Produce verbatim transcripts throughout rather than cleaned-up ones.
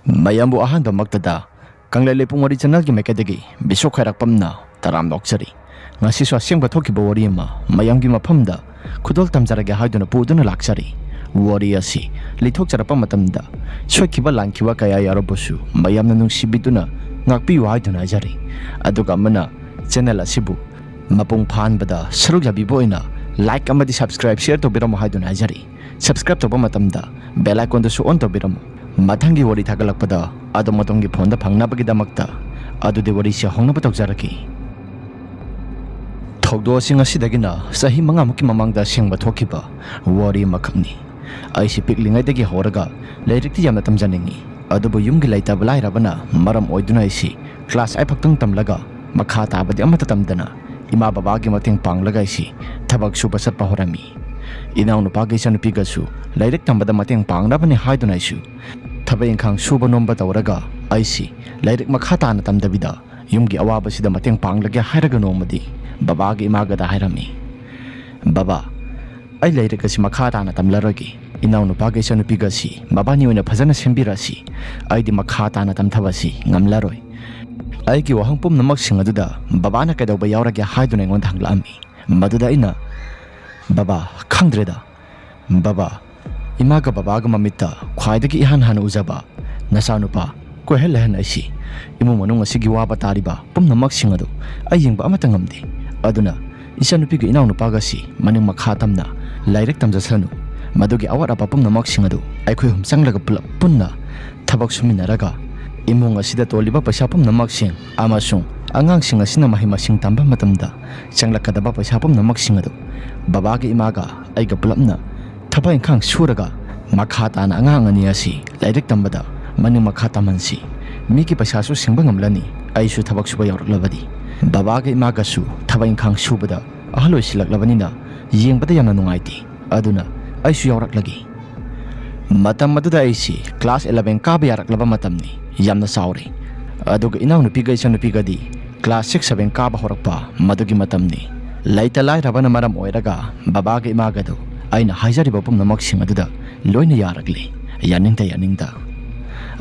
ꯃꯌꯥꯝꯕꯨ ꯑꯍꯥꯟꯕꯃꯛꯇꯗ ꯀꯪꯂꯩ ꯂꯩꯄꯨꯡ ꯋꯥꯔꯤ ꯆꯦꯅꯦꯜꯒꯤ ꯃꯥꯏꯀꯩꯗꯒꯤ ꯕꯤꯁ꯭ꯋ ꯈ꯭ꯋꯥꯏꯔꯥꯛꯄꯝꯅ ꯇꯔꯥꯝ ꯑꯣꯛꯆꯔꯤ꯫ ꯉꯁꯤꯁꯨ ꯑꯁꯦꯡꯕ ꯊꯣꯛꯈꯤꯕ ꯋꯥꯔꯤ ꯑꯃ ꯃꯌꯥꯝꯒꯤ ꯃꯐꯝꯗ ꯈꯨꯗꯣꯜ ꯇꯝꯖꯔꯒꯦ ꯍꯥꯏꯗꯨꯅ ꯄꯨꯗꯨꯅ ꯂꯥꯛꯆꯔꯤ꯫ ꯋꯥꯔꯤ ꯑꯁꯤ ꯂꯤꯊꯣꯛꯆꯔꯛꯄ ꯃꯇꯝꯗ ꯁꯣꯏꯈꯤꯕ ꯂꯥꯟꯈꯤꯕ ꯀꯌꯥ ꯌꯥꯎꯔꯕꯁꯨ ꯃꯌꯥꯝꯅ ꯅꯨꯡꯁꯤꯕꯤꯗꯨꯅ ꯉꯥꯛꯄꯤꯌꯨ ꯍꯥꯏꯗꯨꯅ ꯍꯥꯏꯖꯔꯤ꯫ ꯑꯗꯨꯒ ꯑꯃꯅ ꯆꯦꯅꯦꯜ ꯑꯁꯤꯕꯨ ꯃꯄꯨꯡ ꯐꯥꯍꯟꯕꯗ ꯁꯔꯨꯛ ꯌꯥꯕꯤꯕ ꯑꯣꯏꯅ ꯂꯥꯏꯛ ꯑꯃꯗꯤ ꯁꯕꯁꯀ꯭ꯔꯥꯏꯕ, ꯁꯤꯌꯔ ꯇꯧꯕꯤꯔꯝꯃꯨ ꯍꯥꯏꯗꯨꯅ ꯍꯥꯏꯖꯔꯤ꯫ ꯁꯕꯁꯀ꯭ꯔꯥꯏꯕ ꯇꯧꯕ ꯃꯇꯝꯗ ꯕꯦꯜ ꯑꯥꯏꯀꯣꯟꯗꯨꯁꯨ ꯑꯣꯟ ꯇꯧꯕꯤꯔꯝꯃꯨ꯫ ꯃꯊꯪꯒꯤ ꯋꯥꯔꯤ ꯊꯥꯒꯠꯂꯛꯄꯗ ꯑꯗꯣꯝ ꯑꯗꯣꯝꯒꯤ ꯐꯣꯟꯗ ꯐꯪꯅꯕꯒꯤꯗꯃꯛꯇ꯫ ꯑꯗꯨꯗꯤ ꯋꯥꯔꯤꯁꯤ ꯍꯧꯅꯕ ꯇꯧꯖꯔꯛꯀꯦ꯫ ꯊꯧꯗꯣꯛ ꯑꯁꯤ ꯉꯁꯤꯗꯒꯤꯅ ꯆꯍꯤ ꯃꯉꯥꯃꯨꯛꯀꯤ ꯃꯃꯥꯡꯗ ꯑꯁꯦꯡꯕ ꯊꯣꯛꯈꯤꯕ ꯋꯥꯔꯤ ꯑꯃꯈꯛꯅꯤ꯫ ꯑꯩꯁꯤ ꯄꯤꯛꯂꯤꯉꯩꯗꯒꯤ ꯍꯧꯔꯒ ꯂꯥꯏꯔꯤꯛꯇꯤ ꯌꯥꯝꯅ ꯇꯝꯖꯅꯤꯡꯏ, ꯑꯗꯨꯕꯨ ꯌꯨꯝꯒꯤ ꯂꯩꯇꯕ ꯂꯥꯏꯔꯕꯅ ꯃꯔꯝ ꯑꯣꯏꯗꯨꯅ ꯑꯩꯁꯤ ꯀ꯭ꯂꯥꯁ ꯑꯥꯏꯠ ꯐꯥꯎꯇꯪ ꯇꯝꯂꯒ ꯃꯈꯥ ꯇꯥꯕꯗꯤ ꯑꯃꯠꯇ ꯇꯝꯗꯅ ꯏꯃꯥ ꯕꯕꯥꯒꯤ ꯃꯇꯦꯡ ꯄꯥꯡꯂꯒ ꯑꯩꯁꯤ ꯊꯕꯛ ꯁꯨꯕ ꯆꯠꯄ ꯍꯧꯔꯝꯃꯤ꯫ ꯏꯅꯥꯎꯅꯨꯄꯥꯒ ꯏꯆꯟꯅꯨꯄꯤꯒꯁꯨ ꯂꯥꯏꯔꯤꯛ ꯇꯝꯕꯗ ꯃꯇꯦꯡ ꯄꯥꯡꯅꯕꯅꯤ ꯍꯥꯏꯗꯨꯅ ꯑꯩꯁꯨ ꯊꯕꯛ ꯏꯪꯈꯥꯡ ꯁꯨꯕ ꯅꯣꯝꯕ ꯇꯧꯔꯒ ꯑꯩꯁꯤ ꯂꯥꯏꯔꯤꯛ ꯃꯈꯥ ꯇꯥꯅ ꯇꯝꯗꯕꯤꯗ ꯌꯨꯝꯒꯤ ꯑꯋꯥꯕꯁꯤꯗ ꯃꯇꯦꯡ ꯄꯥꯡꯂꯒꯦ ꯍꯥꯏꯔꯒ ꯅꯣꯡꯃꯗꯤ ꯕꯕꯥꯒ ꯏꯃꯥꯒꯗ ꯍꯥꯏꯔꯝꯃꯤ, "ꯕꯕꯥ, ꯑꯩ ꯂꯥꯏꯔꯤꯛ ꯑꯁꯤ ꯃꯈꯥ ꯇꯥꯅ ꯇꯝꯂꯔꯣꯏꯒꯦ꯫ ꯏꯅꯥꯎꯅꯨꯄꯥꯒ ꯏꯆꯟꯅꯨꯄꯤꯒꯁꯤ ꯃꯕꯥꯅꯤ ꯑꯣꯏꯅ ꯐꯖꯅ ꯁꯦꯝꯕꯤꯔꯁꯤ꯫ ꯑꯩꯗꯤ ꯃꯈꯥ ꯇꯥꯅ ꯇꯝꯊꯕꯁꯤ ꯉꯝꯂꯔꯣꯏ꯫" ꯑꯩꯒꯤ ꯋꯥꯍꯪ ꯄꯨꯝꯅꯃꯛꯁꯤꯡ ꯑꯗꯨꯗ ꯕꯕꯥꯅ ꯀꯩꯗꯧꯕ ꯌꯥꯎꯔꯒꯦ ꯍꯥꯏꯗꯨꯅ ꯑꯩꯉꯣꯟꯗ ꯍꯪꯂꯛꯑꯝꯃꯤ꯫ ꯃꯗꯨꯗ ꯑꯩꯅ, "ꯕꯕꯥ, ꯈꯪꯗ꯭ꯔꯦꯗ꯫ ꯕꯕꯥ, ꯏꯃꯥꯒ ꯕꯕꯥꯒ ꯃꯃꯤꯠꯇ ꯈ꯭ꯋꯥꯏꯗꯒꯤ ꯏꯍꯥꯟ ꯍꯥꯟꯅ ꯎꯖꯕ ꯅꯆꯥꯅꯨꯄꯥ ꯀꯣꯏꯍꯟ ꯂꯥꯏꯍꯟ ꯑꯩꯁꯤ ꯏꯃꯨꯡ ꯃꯅꯨꯡ ꯑꯁꯤꯒꯤ ꯋꯥꯕ ꯇꯥꯔꯤꯕ ꯄꯨꯝꯅꯃꯛꯁꯤꯡ ꯑꯗꯨ ꯑꯩ ꯌꯦꯡꯕ ꯑꯃꯠꯇ ꯉꯝꯗꯦ꯫ ꯑꯗꯨꯅ ꯏꯆꯟꯅꯨꯄꯤꯒ ꯏꯅꯥꯎꯅꯨꯄꯥꯒꯁꯤ ꯃꯅꯤꯡ ꯃꯈꯥ ꯇꯝꯅ ꯂꯥꯏꯔꯤꯛ ꯇꯝꯖꯁꯅꯨ꯫ ꯃꯗꯨꯒꯤ ꯑꯋꯥꯠ ꯑꯄꯥ ꯄꯨꯝꯅꯃꯛꯁꯤꯡ ꯑꯗꯨ ꯑꯩꯈꯣꯏ ꯑꯍꯨꯝ ꯆꯪꯂꯒ ꯄꯨꯂꯞ ꯄꯨꯟꯅ ꯊꯕꯛ ꯁꯨꯃꯤꯟꯅꯔꯒ ꯏꯃꯨꯡ ꯑꯁꯤꯗ ꯇꯣꯜꯂꯤꯕ ꯄꯩꯁꯥ ꯄꯨꯝꯅꯃꯛꯁꯤꯡ ꯑꯃꯁꯨꯡ ꯑꯉꯥꯡꯁꯤꯡ ꯑꯁꯤꯅ ꯃꯍꯩ ꯃꯁꯤꯡ ꯇꯝꯕ ꯃꯇꯝꯗ ꯆꯪꯂꯛꯀꯗꯕ ꯄꯩꯁꯥ ꯄꯨꯝꯅꯃꯛꯁꯤꯡ ꯑꯗꯨ ꯕꯕꯥꯒ ꯏꯃꯥꯒ ꯑꯩꯒ ꯄꯨꯂꯞꯅ ꯊꯕꯛ ꯏꯪꯈꯥꯡ ꯁꯨꯔꯒ ꯃꯈꯥ ꯇꯥꯅ ꯑꯉꯥꯡ ꯑꯅꯤ ꯑꯁꯤ ꯂꯥꯏꯔꯤꯛ ꯇꯝꯕꯗ ꯃꯅꯤꯡ ꯃꯈꯥ ꯇꯝꯍꯟꯁꯤ꯫ ꯃꯤꯒꯤ ꯄꯩꯁꯥꯁꯨ ꯁꯤꯡꯕ ꯉꯝꯂꯅꯤ, ꯑꯩꯁꯨ ꯊꯕꯛ ꯁꯨꯕ ꯌꯥꯎꯔꯛꯂꯕꯗꯤ꯫ ꯕꯕꯥꯒ ꯏꯃꯥꯒꯁꯨ ꯊꯕꯛ ꯏꯪꯈꯥꯡ ꯁꯨꯕꯗ ꯑꯍꯜ ꯑꯣꯏꯁꯤꯜꯂꯛꯂꯕꯅꯤꯅ ꯌꯦꯡꯕꯗ ꯌꯥꯝꯅ ꯅꯨꯡꯉꯥꯏꯇꯦ꯫ ꯑꯗꯨꯅ ꯑꯩꯁꯨ ꯌꯥꯎꯔꯛꯂꯒꯦ꯫" ꯃꯇꯝ ꯑꯗꯨꯗ ꯑꯩꯁꯤ ꯀ꯭ꯂꯥꯁ ꯏꯂꯚꯦꯟ ꯀꯥꯕ ꯌꯥꯔꯛꯂꯕ ꯃꯇꯝꯅꯤ꯫ ꯌꯥꯝꯅ ꯆꯥꯎꯔꯦ꯫ ꯑꯗꯨꯒ ꯏꯅꯥꯎꯅꯨꯄꯤꯒ ꯏꯆꯟꯅꯨꯄꯤꯒꯗꯤ ꯀ꯭ꯂꯥꯁ ꯁꯤꯛꯁ, ꯁꯚꯦꯟ ꯀꯥꯕ ꯍꯧꯔꯛꯄ ꯃꯗꯨꯒꯤ ꯃꯇꯝꯅꯤ꯫ ꯂꯩꯇ ꯂꯥꯏꯔꯕꯅ ꯃꯔꯝ ꯑꯣꯏꯔꯒ ꯕꯕꯥꯒ ꯏꯃꯥꯒꯗꯨ ꯑꯩꯅ ꯍꯥꯏꯖꯔꯤꯕ ꯄꯨꯝꯅꯃꯛꯁꯤꯡ ꯑꯗꯨꯗ ꯂꯣꯏꯅ ꯌꯥꯔꯛꯂꯦ, ꯌꯥꯅꯤꯡꯗ ꯌꯥꯅꯤꯡꯗ꯫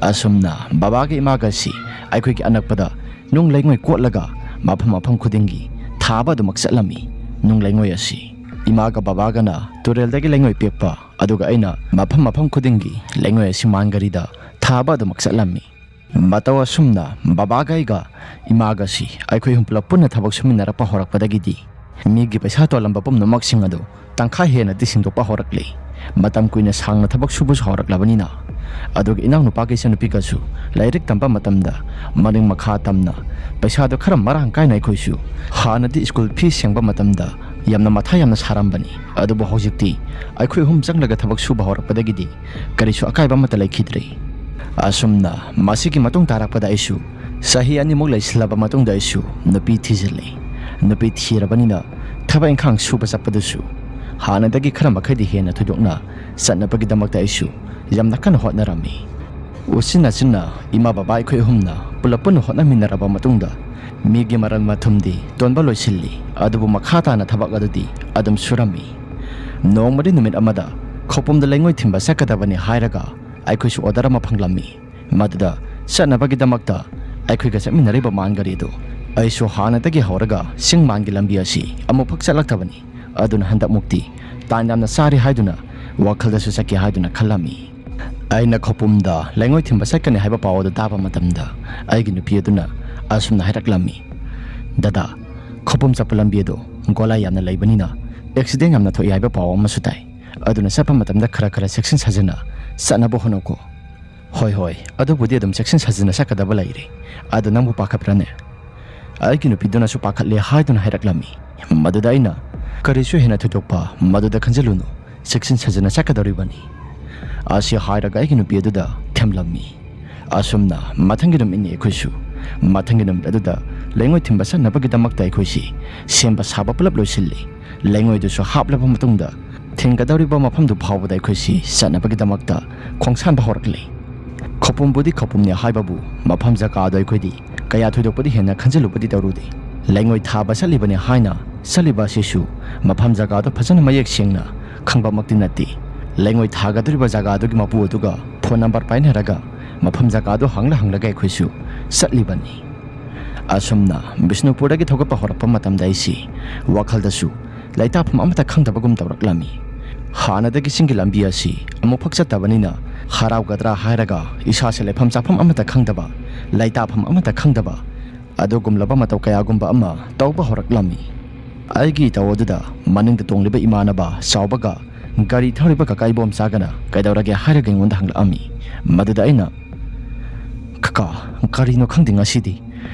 ꯑꯁꯨꯝꯅ ꯕꯕꯥꯒ ꯏꯃꯥꯒ ꯑꯁꯤ ꯑꯩꯈꯣꯏꯒꯤ ꯑꯅꯛꯄꯗ ꯅꯨꯡ ꯂꯩꯉꯣꯏ ꯀꯣꯠꯂꯒ ꯃꯐꯝ ꯃꯐꯝ ꯈꯨꯗꯤꯡꯒꯤ ꯊꯥꯕ ꯑꯗꯨꯃꯛ ꯆꯠꯂꯝꯃꯤ꯫ ꯅꯨꯡ ꯂꯩꯉꯣꯏ ꯑꯁꯤ ꯏꯃꯥꯒ ꯕꯕꯥꯒꯅ ꯇꯨꯔꯦꯜꯗꯒꯤ ꯂꯩꯉꯣꯏ ꯄꯦꯛꯄ, ꯑꯗꯨꯒ ꯑꯩꯅ ꯃꯐꯝ ꯃꯐꯝ ꯈꯨꯗꯤꯡꯒꯤ ꯂꯩꯉꯣꯏ ꯑꯁꯤ ꯃꯥꯟꯒꯥꯔꯤꯗ ꯊꯥꯕ ꯑꯗꯨꯃꯛ ꯆꯠꯂꯝꯃꯤ꯫ ꯃꯇꯧ ꯑꯁꯨꯝꯅ ꯕꯕꯥꯒ ꯑꯩꯒ ꯏꯃꯥꯒꯁꯤ ꯑꯩꯈꯣꯏ ꯑꯍꯨꯝ ꯄꯨꯂꯞ ꯄꯨꯟꯅ ꯊꯕꯛ ꯁꯨꯃꯤꯟꯅꯔꯛꯄ ꯍꯧꯔꯛꯄꯗꯒꯤꯗꯤ ꯃꯤꯒꯤ ꯄꯩꯁꯥ ꯇꯣꯜꯂꯝꯕ ꯄꯨꯝꯅꯃꯛꯁꯤꯡ ꯑꯗꯨ ꯇꯪꯈꯥꯏ ꯍꯦꯟꯅꯗꯤ ꯁꯤꯡꯗꯣꯛꯄ ꯍꯧꯔꯛꯂꯤ꯫ ꯃꯇꯝ ꯀꯨꯏꯅ ꯁꯥꯡꯅ ꯊꯕꯛ ꯁꯨꯕꯁꯨ ꯍꯧꯔꯛꯂꯕꯅꯤꯅ꯫ ꯑꯗꯨꯒ ꯏꯅꯥꯎꯅꯨꯄꯥꯒ ꯏꯆꯟꯅꯨꯄꯤꯒꯁꯨ ꯂꯥꯏꯔꯤꯛ ꯇꯝꯕ ꯃꯇꯝꯗ ꯃꯅꯤꯡ ꯃꯈꯥ ꯇꯝꯅ ꯄꯩꯁꯥꯗꯣ ꯈꯔ ꯃꯔꯥꯡ ꯀꯥꯏꯅ ꯑꯩꯈꯣꯏꯁꯨ ꯍꯥꯟꯅꯗꯤ ꯁ꯭ꯀꯨꯜ ꯐꯤ ꯁꯦꯡꯕ ꯃꯇꯝꯗ ꯌꯥꯝꯅ ꯃꯊꯥ ꯌꯥꯝꯅ ꯁꯥꯔꯝꯕꯅꯤ꯫ ꯑꯗꯨꯕꯨ ꯍꯧꯖꯤꯛꯇꯤ ꯑꯩꯈꯣꯏ ꯑꯍꯨꯝ ꯆꯪꯂꯒ ꯊꯕꯛ ꯁꯨꯕ ꯍꯧꯔꯛꯄꯗꯒꯤꯗꯤ ꯀꯔꯤꯁꯨ ꯑꯀꯥꯏꯕ ꯑꯃꯠꯇ ꯂꯩꯈꯤꯗ꯭ꯔꯦ꯫ ꯑꯁꯨꯝꯅ ꯃꯁꯤꯒꯤ ꯃꯇꯨꯡ ꯇꯥꯔꯛꯄꯗ ꯑꯩꯁꯨ ꯆꯍꯤ ꯑꯅꯤꯃꯨꯛ ꯂꯩꯁꯤꯜꯂꯕ ꯃꯇꯨꯡꯗ ꯑꯩꯁꯨ ꯅꯨꯄꯤ ꯊꯤꯖꯤꯜꯂꯦ꯫ ꯅꯨꯄꯤ ꯊꯤꯔꯕꯅꯤꯅ ꯊꯕꯛ ꯏꯪꯈꯥꯡ ꯁꯨꯕ ꯆꯠꯄꯗꯨꯁꯨ ꯍꯥꯟꯅꯗꯒꯤ ꯈꯔ ꯃꯈꯩꯗꯤ ꯍꯦꯟꯅ ꯊꯣꯏꯗꯣꯛꯅ ꯆꯠꯅꯕꯒꯤꯗꯃꯛꯇ ꯑꯩꯁꯨ ꯌꯥꯝꯅ ꯀꯟꯅ ꯍꯣꯠꯅꯔꯝꯃꯤ꯫ ꯎꯆꯤꯟ ꯅꯥꯆꯤꯟꯅ ꯏꯃꯥ ꯕꯕꯥ ꯑꯩꯈꯣꯏ ꯑꯍꯨꯝꯅ ꯄꯨꯂꯞ ꯄꯨꯟꯅ ꯍꯣꯠꯅꯃꯤꯟꯅꯔꯕ ꯃꯇꯨꯡꯗ ꯃꯤꯒꯤ ꯃꯔꯜ ꯃꯊꯨꯝꯗꯤ ꯇꯣꯟꯕ ꯂꯣꯏꯁꯤꯜꯂꯤ, ꯑꯗꯨꯕꯨ ꯃꯈꯥ ꯇꯥꯅ ꯊꯕꯛ ꯑꯗꯨꯗꯤ ꯑꯗꯨꯝ ꯁꯨꯔꯝꯃꯤ꯫ ꯅꯣꯡꯃꯗꯤ ꯅꯨꯃꯤꯠ ꯑꯃꯗ ꯈꯧꯄꯨꯝꯗ ꯂꯩꯉꯣꯏ ꯊꯤꯟꯕ ꯆꯠꯀꯗꯕꯅꯤ ꯍꯥꯏꯔꯒ ꯑꯩꯈꯣꯏꯁꯨ ꯑꯣꯔꯗꯔ ꯑꯃ ꯐꯪꯂꯝꯃꯤ꯫ ꯃꯗꯨꯗ ꯆꯠꯅꯕꯒꯤꯗꯃꯛꯇ ꯑꯩꯈꯣꯏꯒ ꯆꯠꯃꯤꯟꯅꯔꯤꯕ ꯃꯥꯟꯒꯥꯔꯤꯗꯨ ꯑꯩꯁꯨ ꯍꯥꯟꯅꯗꯒꯤ ꯍꯧꯔꯒ ꯆꯤꯡ ꯃꯥꯟꯒꯤ ꯂꯝꯕꯤ ꯑꯁꯤ ꯑꯃꯨꯛꯐꯥꯎ ꯆꯠꯂꯛꯇꯕꯅꯤ꯫ ꯑꯗꯨꯅ ꯍꯟꯗꯛꯃꯨꯛꯇꯤ ꯇꯥꯟ ꯌꯥꯝꯅ ꯆꯥꯔꯦ ꯍꯥꯏꯗꯨꯅ ꯋꯥꯈꯜꯗꯁꯨ ꯆꯠꯀꯦ ꯍꯥꯏꯗꯨꯅ ꯈꯜꯂꯝꯃꯤ꯫ ꯑꯩꯅ ꯈꯧꯄꯨꯝꯗ ꯂꯩꯉꯣꯏ ꯊꯤꯟꯕ ꯆꯠꯀꯅꯤ ꯍꯥꯏꯕ ꯄꯥꯎ ꯑꯗꯨ ꯇꯥꯕ ꯃꯇꯝꯗ ꯑꯩꯒꯤ ꯅꯨꯄꯤ ꯑꯗꯨꯅ ꯑꯁꯨꯝꯅ ꯍꯥꯏꯔꯛꯂꯝꯃꯤ, "ꯗꯗꯥ, ꯈꯧꯄꯨꯝ ꯆꯠꯄ ꯂꯝꯕꯤ ꯑꯗꯨ ꯒꯣꯂꯥꯏ ꯌꯥꯝꯅ ꯂꯩꯕꯅꯤꯅ ꯑꯦꯛꯁꯤꯗꯦꯟ ꯌꯥꯝꯅ ꯊꯣꯛꯏ ꯍꯥꯏꯕ ꯄꯥꯎ ꯑꯃꯁꯨ ꯇꯥꯏ꯫ ꯑꯗꯨꯅ ꯆꯠꯄ ꯃꯇꯝꯗ ꯈꯔ ꯈꯔ ꯆꯦꯛꯁꯤꯟ ꯁꯥꯖꯤꯟꯅ ꯆꯠꯅꯕ ꯍꯣꯠꯅꯧꯀꯣ"꯫ "ꯍꯣꯏ, ꯍꯣꯏ, ꯑꯗꯨꯕꯨꯗꯤ ꯑꯗꯨꯝ ꯆꯦꯛꯁꯤꯟ ꯁꯥꯖꯤꯟꯅ ꯆꯠꯀꯗꯕ ꯂꯩꯔꯦ꯫ ꯑꯗꯨ ꯅꯪꯕꯨ ꯄꯥꯈꯠꯄ꯭ꯔꯅꯦ?" ꯑꯩꯒꯤ ꯅꯨꯄꯤꯗꯨꯅꯁꯨ ꯄꯥꯈꯠꯂꯦ ꯍꯥꯏꯗꯨꯅ ꯍꯥꯏꯔꯛꯂꯝꯃꯤ꯫ ꯃꯗꯨꯗ ꯑꯩꯅ, "ꯀꯔꯤꯁꯨ ꯍꯦꯟꯅ ꯊꯣꯏꯗꯣꯛꯄ ꯃꯗꯨꯗ ꯈꯟꯖꯤꯜꯂꯨꯅꯨ, ꯆꯦꯛꯁꯤꯟ ꯁꯥꯖꯤꯟꯅ ꯆꯠꯀꯗꯧꯔꯤꯕꯅꯤ"꯫ ꯑꯁꯤ ꯍꯥꯏꯔꯒ ꯑꯩꯒꯤ ꯅꯨꯄꯤ ꯑꯗꯨꯗ ꯊꯦꯝꯂꯝꯃꯤ꯫ ꯑꯁꯨꯝꯅ ꯃꯊꯪꯒꯤ ꯅꯨꯃꯤꯠꯅꯤ ꯑꯩꯈꯣꯏꯁꯨ꯫ ꯃꯊꯪꯒꯤ ꯅꯨꯃꯤꯠ ꯑꯗꯨꯗ ꯂꯩꯉꯣꯏ ꯊꯤꯟꯕ ꯆꯠꯅꯕꯒꯤꯗꯃꯛꯇ ꯑꯩꯈꯣꯏꯁꯤ ꯁꯦꯝꯕ ꯁꯥꯕ ꯄꯨꯂꯞ ꯂꯣꯏꯁꯤꯜꯂꯤ꯫ ꯂꯩꯉꯣꯏꯗꯨꯁꯨ ꯍꯥꯞꯂꯕ ꯃꯇꯨꯡꯗ ꯊꯤꯟꯒꯗꯧꯔꯤꯕ ꯃꯐꯝꯗꯨ ꯐꯥꯎꯕꯗ ꯑꯩꯈꯣꯏꯁꯤ ꯆꯠꯅꯕꯒꯤꯗꯃꯛꯇ ꯈꯣꯡꯁꯥꯟꯕ ꯍꯧꯔꯛꯂꯤ꯫ ꯈꯧꯄꯨꯝꯕꯨꯗꯤ ꯈꯧꯄꯨꯝꯅꯤ ꯍꯥꯏꯕꯕꯨ ꯃꯐꯝ ꯖꯒꯥꯗꯣ ꯑꯩꯈꯣꯏꯗꯤ ꯀꯌꯥ ꯊꯣꯏꯗꯣꯛꯄꯗꯤ ꯍꯦꯟꯅ ꯈꯟꯖꯤꯜꯂꯨꯕꯗꯤ ꯇꯧꯔꯨꯗꯦ꯫ ꯂꯩꯉꯣꯏ ꯊꯥꯕ ꯆꯠꯂꯤꯕꯅꯤ ꯍꯥꯏꯅ ꯆꯠꯂꯤꯕ ꯑꯁꯤꯁꯨ ꯃꯐꯝ ꯖꯒꯥꯗꯣ ꯐꯖꯅ ꯃꯌꯦꯛ ꯁꯦꯡꯅ ꯈꯪꯕꯃꯛꯇꯤ ꯅꯠꯇꯦ꯫ ꯂꯩꯉꯣꯏ ꯊꯥꯒꯗꯧꯔꯤꯕ ꯖꯒꯥꯗꯨꯒꯤ ꯃꯄꯨ ꯑꯗꯨꯒ ꯐꯣꯟ ꯅꯝꯕꯔ ꯄꯥꯏꯅꯔꯒ ꯃꯐꯝ ꯖꯒꯥꯗꯨ ꯍꯪꯂ ꯍꯪꯂꯒ ꯑꯩꯈꯣꯏꯁꯨ ꯆꯠꯂꯤꯕꯅꯤ꯫ ꯑꯁꯨꯝꯅ ꯕꯤꯁꯅꯨꯄꯨꯔꯗꯒꯤ ꯊꯧꯒꯠꯄ ꯍꯧꯔꯛꯄ ꯃꯇꯝꯗ ꯑꯩꯁꯤ ꯋꯥꯈꯜꯗꯁꯨ ꯂꯩꯇꯥꯐꯝ ꯑꯃꯠꯇ ꯈꯪꯗꯕꯒꯨꯝ ꯇꯧꯔꯛꯂꯝꯃꯤ꯫ ꯍꯥꯟꯅꯗꯒꯤ ꯆꯤꯡꯒꯤ ꯂꯝꯕꯤ ꯑꯁꯤ ꯑꯃꯨꯛꯐꯥꯎ ꯆꯠꯇꯕꯅꯤꯅ ꯍꯔꯥꯎꯒꯗ꯭ꯔꯥ ꯍꯥꯏꯔꯒ ꯏꯁꯥꯁꯦ ꯂꯩꯐꯝ ꯆꯥꯐꯝ ꯑꯃꯠꯇ ꯈꯪꯗꯕ, ꯂꯩꯇꯥꯐꯝ ꯑꯃꯠꯇ ꯈꯪꯗꯕ, ꯑꯗꯨꯒꯨꯝꯂꯕ ꯃꯇꯧ ꯀꯌꯥꯒꯨꯝꯕ ꯑꯃ ꯇꯧꯕ ꯍꯧꯔꯛꯂꯝꯃꯤ꯫ ꯑꯩꯒꯤ ꯏꯇꯧ ꯑꯗꯨꯗ ꯃꯅꯤꯡꯗ ꯇꯣꯡꯂꯤꯕ ꯏꯃꯥꯟꯅꯕ ꯆꯥꯎꯕꯒ ꯒꯥꯔꯤ ꯊꯧꯔꯤꯕ ꯀꯀꯥ ꯏꯕꯣꯝꯆꯥꯒꯅ ꯀꯩꯗꯧꯔꯒꯦ ꯍꯥꯏꯔꯒ ꯑꯩꯉꯣꯟꯗ ꯍꯪꯂꯛꯑꯝꯃꯤ꯫ ꯃꯗꯨꯗ ꯑꯩꯅ, "ꯀꯀꯥ, ꯀꯔꯤꯅꯣ ꯈꯪꯗꯦ ꯉꯁꯤꯗꯤ꯫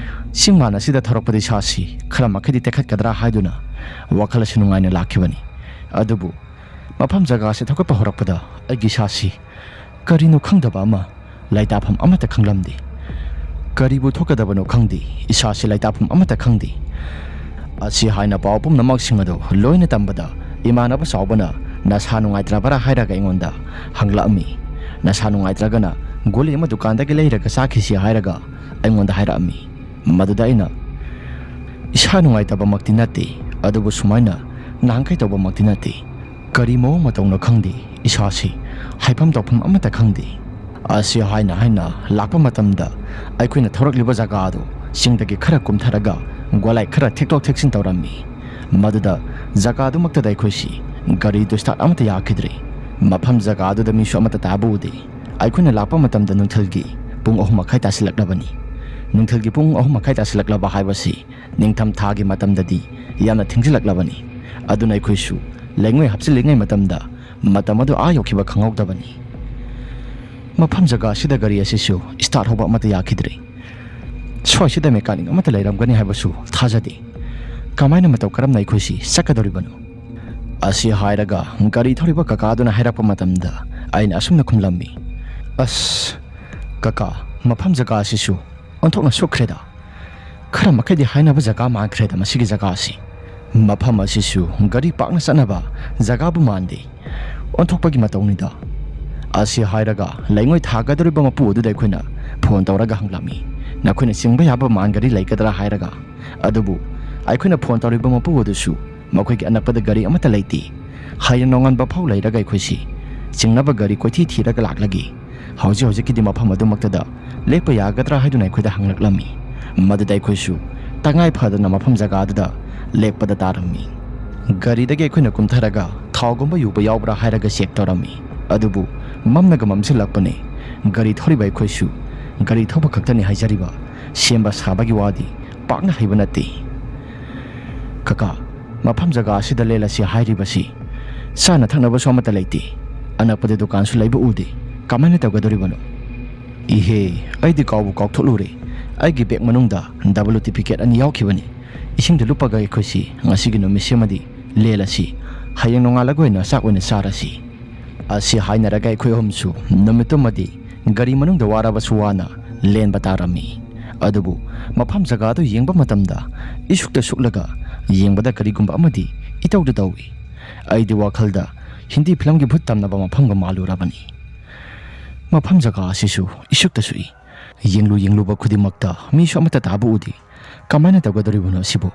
ꯆꯤꯡ ꯃꯥꯟ ꯑꯁꯤꯗ ꯊꯧꯔꯛꯄꯗ ꯏꯁꯥꯁꯤ ꯈꯔ ꯃꯈꯩꯗꯤ ꯇꯦꯛꯈꯠꯀꯗ꯭ꯔꯥ ꯍꯥꯏꯗꯨꯅ ꯋꯥꯈꯜ ꯑꯁꯤ ꯅꯨꯡꯉꯥꯏꯅ ꯂꯥꯛꯈꯤꯕꯅꯤ꯫ ꯑꯗꯨꯕꯨ ꯃꯐꯝ ꯖꯒꯥ ꯑꯁꯤ ꯊꯧꯒꯠꯄ ꯍꯧꯔꯛꯄꯗ ꯑꯩꯒꯤ ꯏꯁꯥꯁꯤ ꯀꯔꯤꯅꯣ ꯈꯪꯗꯕ ꯑꯃ, ꯂꯩꯇꯥꯐꯝ ꯑꯃꯠꯇ ꯈꯪꯂꯝꯗꯦ꯫ ꯀꯔꯤꯕꯨ ꯊꯣꯛꯀꯗꯕꯅꯣ ꯈꯪꯗꯦ, ꯏꯁꯥꯁꯤ ꯂꯩꯇꯥꯐꯝ ꯑꯃꯠꯇ ꯈꯪꯗꯦ"꯫ ꯑꯁꯤ ꯍꯥꯏꯅ ꯄꯥꯎ ꯄꯨꯝꯅꯃꯛꯁꯤꯡ ꯑꯗꯨ ꯂꯣꯏꯅ ꯇꯝꯕꯗ ꯏꯃꯥꯟꯅꯕ ꯆꯥꯎꯕꯅ, "ꯅꯁꯥ ꯅꯨꯡꯉꯥꯏꯇ꯭ꯔꯕꯔꯥ?" ꯍꯥꯏꯔꯒ ꯑꯩꯉꯣꯟꯗ ꯍꯪꯂꯛꯑꯝꯃꯤ꯫ "ꯅꯁꯥ ꯅꯨꯡꯉꯥꯏꯇ꯭ꯔꯒꯅ ꯒꯨꯂꯤ ꯑꯃ ꯗꯨꯀꯥꯟꯗꯒꯤ ꯂꯩꯔꯒ ꯆꯥꯈꯤꯁꯤ" ꯍꯥꯏꯔꯒ ꯑꯩꯉꯣꯟꯗ ꯍꯥꯏꯔꯛꯑꯝꯃꯤ꯫ ꯃꯗꯨꯗ ꯑꯩꯅ, "ꯏꯁꯥ ꯅꯨꯡꯉꯥꯏꯇꯕꯃꯛꯇꯤ ꯅꯠꯇꯦ, ꯑꯗꯨꯕꯨ ꯁꯨꯃꯥꯏꯅ ꯅꯍꯥꯟꯈꯩ ꯇꯧꯕꯃꯛꯇꯤ ꯅꯠꯇꯦ꯫ ꯀꯔꯤ ꯃꯑꯣꯡ ꯃꯇꯧꯅꯣ ꯈꯪꯗꯦ, ꯏꯁꯥꯁꯤ ꯍꯥꯏꯐꯝ ꯇꯧꯐꯝ ꯑꯃꯠꯇ ꯈꯪꯗꯦ"꯫ ꯑꯁꯤ ꯍꯥꯏꯅ ꯍꯥꯏꯅ ꯂꯥꯛꯄ ꯃꯇꯝꯗ ꯑꯩꯈꯣꯏꯅ ꯊꯧꯔꯛꯂꯤꯕ ꯖꯒꯥ ꯑꯗꯨ ꯆꯤꯡꯗꯒꯤ ꯈꯔ ꯀꯨꯝꯊꯔꯒ ꯒꯣꯂꯥꯏ ꯈꯔ ꯊꯦꯛꯇꯣꯛ ꯊꯦꯛꯆꯤꯟ ꯇꯧꯔꯝꯃꯤ꯫ ꯃꯗꯨꯗ ꯖꯒꯥꯗꯨꯃꯛꯇꯗ ꯑꯩꯈꯣꯏꯁꯤ ꯒꯥꯔꯤꯗꯨ start ꯑꯃꯠꯇ ꯌꯥꯈꯤꯗ꯭ꯔꯦ꯫ ꯃꯐꯝ ꯖꯒꯥ ꯑꯗꯨꯗ ꯃꯤꯁꯨ ꯑꯃꯠꯇ ꯇꯥꯕ ꯎꯗꯦ꯫ ꯑꯩꯈꯣꯏꯅ ꯂꯥꯛꯄ ꯃꯇꯝꯗ ꯅꯨꯡꯊꯤꯜꯒꯤ ꯄꯨꯡ ꯑꯍꯨꯝ ꯃꯈꯥꯏ ꯇꯥꯁꯤꯜꯂꯛꯂꯕꯅꯤ꯫ ꯅꯨꯡꯊꯤꯜꯒꯤ ꯄꯨꯡ ꯑꯍꯨꯝ ꯃꯈꯥꯏ ꯇꯥꯁꯤꯜꯂꯛꯂꯕ ꯍꯥꯏꯕꯁꯤ ꯅꯤꯡꯊꯝ ꯊꯥꯒꯤ ꯃꯇꯝꯗꯗꯤ ꯌꯥꯝꯅ ꯊꯦꯡꯖꯤꯜꯂꯛꯂꯕꯅꯤ꯫ ꯑꯗꯨꯅ ꯑꯩꯈꯣꯏꯁꯨ ꯂꯩꯉꯣꯏ ꯍꯥꯞꯆꯤꯜꯂꯤꯉꯩ ꯃꯇꯝꯗ ꯃꯇꯝ ꯑꯗꯨ ꯑꯥ ꯌꯧꯈꯤꯕ ꯈꯪꯍꯧꯗꯕꯅꯤ꯫ ꯃꯐꯝ ꯖꯒꯥ ꯑꯁꯤꯗ ꯒꯥꯔꯤ ꯑꯁꯤꯁꯨ start ꯍꯧꯕ ꯑꯃꯠꯇ ꯌꯥꯈꯤꯗ꯭ꯔꯦ꯫ ꯁ꯭ꯋꯥꯏꯁꯤꯗ mechanic ꯑꯃꯠꯇ ꯂꯩꯔꯝꯒꯅꯤ ꯍꯥꯏꯕꯁꯨ ꯊꯥꯖꯗꯦ꯫ ꯀꯃꯥꯏꯅ, ꯃꯇꯧ ꯀꯔꯝꯅ ꯑꯩꯈꯣꯏꯁꯤ ꯆꯠꯀꯗꯧꯔꯤꯕꯅꯣ? ꯑꯁꯤ ꯍꯥꯏꯔꯒ ꯒꯥꯔꯤ ꯊꯧꯔꯤꯕ ꯀꯀꯥꯗꯨꯅ ꯍꯥꯏꯔꯛꯄ ꯃꯇꯝꯗ ꯑꯩꯅ ꯑꯁꯨꯝꯅ ꯈꯨꯝꯂꯝꯃꯤ, "ꯑꯁ, ꯀꯀꯥ, ꯃꯐꯝ ꯖꯒꯥ ꯑꯁꯤꯁꯨ ꯑꯣꯟꯊꯣꯛꯅ ꯁꯨꯛꯈ꯭ꯔꯦꯗ꯫ ꯈꯔ ꯃꯈꯩꯗꯤ ꯍꯥꯏꯅꯕ ꯖꯒꯥ ꯃꯥꯟꯈ꯭ꯔꯦꯗ ꯃꯁꯤꯒꯤ ꯖꯒꯥ ꯑꯁꯤ꯫ ꯃꯐꯝ ꯑꯁꯤꯁꯨ ꯒꯥꯔꯤ ꯄꯥꯛꯅ ꯆꯠꯅꯕ ꯖꯒꯥꯕꯨ ꯃꯥꯟꯗꯦ꯫ ꯑꯣꯟꯊꯣꯛꯄꯒꯤ ꯃꯇꯧꯅꯤꯗ"꯫ ꯑꯁꯤ ꯍꯥꯏꯔꯒ ꯂꯩꯉꯣꯏ ꯊꯥꯒꯗꯧꯔꯤꯕ ꯃꯄꯨ ꯑꯗꯨꯗ ꯑꯩꯈꯣꯏꯅ phone ꯇꯧꯔꯒ ꯍꯪꯂꯝꯃꯤ, "ꯅꯈꯣꯏꯅ ꯆꯤꯡꯕ ꯌꯥꯕ ꯃꯥꯟ ꯒꯥꯔꯤ ꯂꯩꯒꯗ꯭ꯔꯥ?" ꯍꯥꯏꯔꯒ꯫ ꯑꯗꯨꯕꯨ ꯑꯩꯈꯣꯏꯅ phone ꯇꯧꯔꯤꯕ ꯃꯄꯨ ꯑꯗꯨꯁꯨ ꯃꯈꯣꯏꯒꯤ ꯑꯅꯛꯄꯗ ꯒꯥꯔꯤ ꯑꯃꯠꯇ ꯂꯩꯇꯦ꯫ ꯍꯌꯦꯡ ꯅꯣꯡꯉꯥꯟꯕ ꯐꯥꯎ ꯂꯩꯔꯒ ꯑꯩꯈꯣꯏꯁꯤ ꯆꯤꯡꯅꯕ ꯒꯥꯔꯤ ꯀꯣꯏꯊꯤ ꯊꯤꯔꯒ ꯂꯥꯛꯂꯒꯦ꯫ ꯍꯧꯖꯤꯛ ꯍꯧꯖꯤꯛꯀꯤꯗꯤ ꯃꯐꯝ ꯑꯗꯨꯃꯛꯇꯗ ꯂꯦꯛꯄ ꯌꯥꯒꯗ꯭ꯔꯥ ꯍꯥꯏꯗꯨꯅ ꯑꯩꯈꯣꯏꯗ ꯍꯪꯂꯛꯂꯝꯃꯤ꯫ ꯃꯗꯨꯗ ꯑꯩꯈꯣꯏꯁꯨ ꯇꯉꯥꯏ ꯐꯗꯅ ꯃꯐꯝ ꯖꯒꯥ ꯑꯗꯨꯗ ꯂꯦꯛꯄꯗ ꯇꯥꯔꯝꯃꯤ꯫ ꯒꯥꯔꯤꯗꯒꯤ ꯑꯩꯈꯣꯏꯅ ꯀꯨꯝꯊꯔꯒ ꯊꯥꯎꯒꯨꯝꯕ ꯌꯨꯕ ꯌꯥꯎꯕ꯭ꯔꯥ ꯍꯥꯏꯔꯒ ꯆꯦꯛ ꯇꯧꯔꯝꯃꯤ꯫ ꯑꯗꯨꯕꯨ ꯃꯝꯅꯒ ꯃꯝꯁꯤꯜꯂꯛꯄꯅꯦ꯫ ꯒꯥꯔꯤ ꯊꯧꯔꯤꯕ ꯑꯩꯈꯣꯏꯁꯨ ꯒꯥꯔꯤ ꯊꯧꯕ ꯈꯛꯇꯅꯤ ꯍꯥꯏꯖꯔꯤꯕ, ꯁꯦꯝꯕ ꯁꯥꯕꯒꯤ ꯋꯥꯗꯤ ꯄꯥꯛꯅ ꯍꯩꯕ ꯅꯠꯇꯦ꯫ "ꯀꯀꯥ, ꯃꯐꯝ ꯖꯒꯥ ꯑꯁꯤꯗ ꯂꯦꯜꯂꯁꯤ ꯍꯥꯏꯔꯤꯕꯁꯤ ꯆꯥꯅ ꯊꯛꯅꯕꯁꯨ ꯑꯃꯠꯇ ꯂꯩꯇꯦ, ꯑꯅꯛꯄꯗ ꯗꯨꯀꯥꯟꯁꯨ ꯂꯩꯕ ꯎꯗꯦ, ꯀꯃꯥꯏꯅ ꯇꯧꯒꯗꯧꯔꯤꯕꯅꯣ?" "ꯏꯍꯦ, ꯑꯩꯗꯤ ꯀꯥꯎꯕꯨ ꯀꯥꯎꯊꯣꯛꯂꯨꯔꯦ, ꯑꯩꯒꯤ ꯕꯦꯒ ꯃꯅꯨꯡꯗ ꯗꯕꯜ ꯌꯨ ꯇꯤ ꯄꯤꯀꯦꯠ ꯑꯅꯤ ꯌꯥꯎꯈꯤꯕꯅꯤ꯫ ꯏꯁꯤꯡꯗ ꯂꯨꯞꯄꯒ ꯑꯩꯈꯣꯏꯁꯤ ꯉꯁꯤꯒꯤ ꯅꯨꯃꯤꯠꯁꯤꯃꯗꯤ ꯂꯦꯜꯂꯁꯤ, ꯍꯌꯦꯡ ꯅꯣꯡꯉꯥꯜꯂꯒ ꯑꯣꯏꯅ ꯆꯥꯛ ꯑꯣꯏꯅ ꯆꯥꯔꯁꯤ"꯫ ꯑꯁꯤ ꯍꯥꯏꯅꯔꯒ ꯑꯩꯈꯣꯏ ꯑꯍꯨꯝꯁꯨ ꯅꯨꯃꯤꯠꯇꯨꯃꯗꯤ ꯒꯥꯔꯤ ꯃꯅꯨꯡꯗ ꯋꯥꯔꯕꯁꯨ ꯋꯥꯅ ꯂꯦꯟꯕ ꯇꯥꯔꯝꯃꯤ꯫ ꯑꯗꯨꯕꯨ ꯃꯐꯝ ꯖꯒꯥꯗꯨ ꯌꯦꯡꯕ ꯃꯇꯝꯗ ꯏꯁꯨꯛꯇ ꯁꯨꯛꯂꯒ ꯌꯦꯡꯕꯗ ꯀꯔꯤꯒꯨꯝꯕ ꯑꯃꯗꯤ ꯏꯇꯧꯗ ꯇꯧꯏ꯫ ꯑꯩꯗꯤ ꯋꯥꯈꯜꯗ ꯍꯤꯟꯗꯤ ꯐꯤꯂꯝꯒꯤ ꯚꯨꯠ ꯇꯝꯅꯕ ꯃꯐꯝꯒ ꯃꯥꯜꯂꯨꯔꯕꯅꯤ꯫ ꯃꯐꯝ ꯖꯒꯥ ꯑꯁꯤꯁꯨ ꯏꯁꯨꯛꯇ ꯁꯨꯛꯏ꯫ ꯌꯦꯡꯂꯨ ꯌꯦꯡꯂꯨꯕ ꯈꯨꯗꯤꯡꯃꯛꯇ ꯃꯤꯁꯨ ꯑꯃꯠꯇ ꯇꯥꯕ ꯎꯗꯦ꯫ ꯀꯃꯥꯏꯅ ꯇꯧꯒꯗꯧꯔꯤꯕꯅꯣ ꯑꯁꯤꯕꯨ?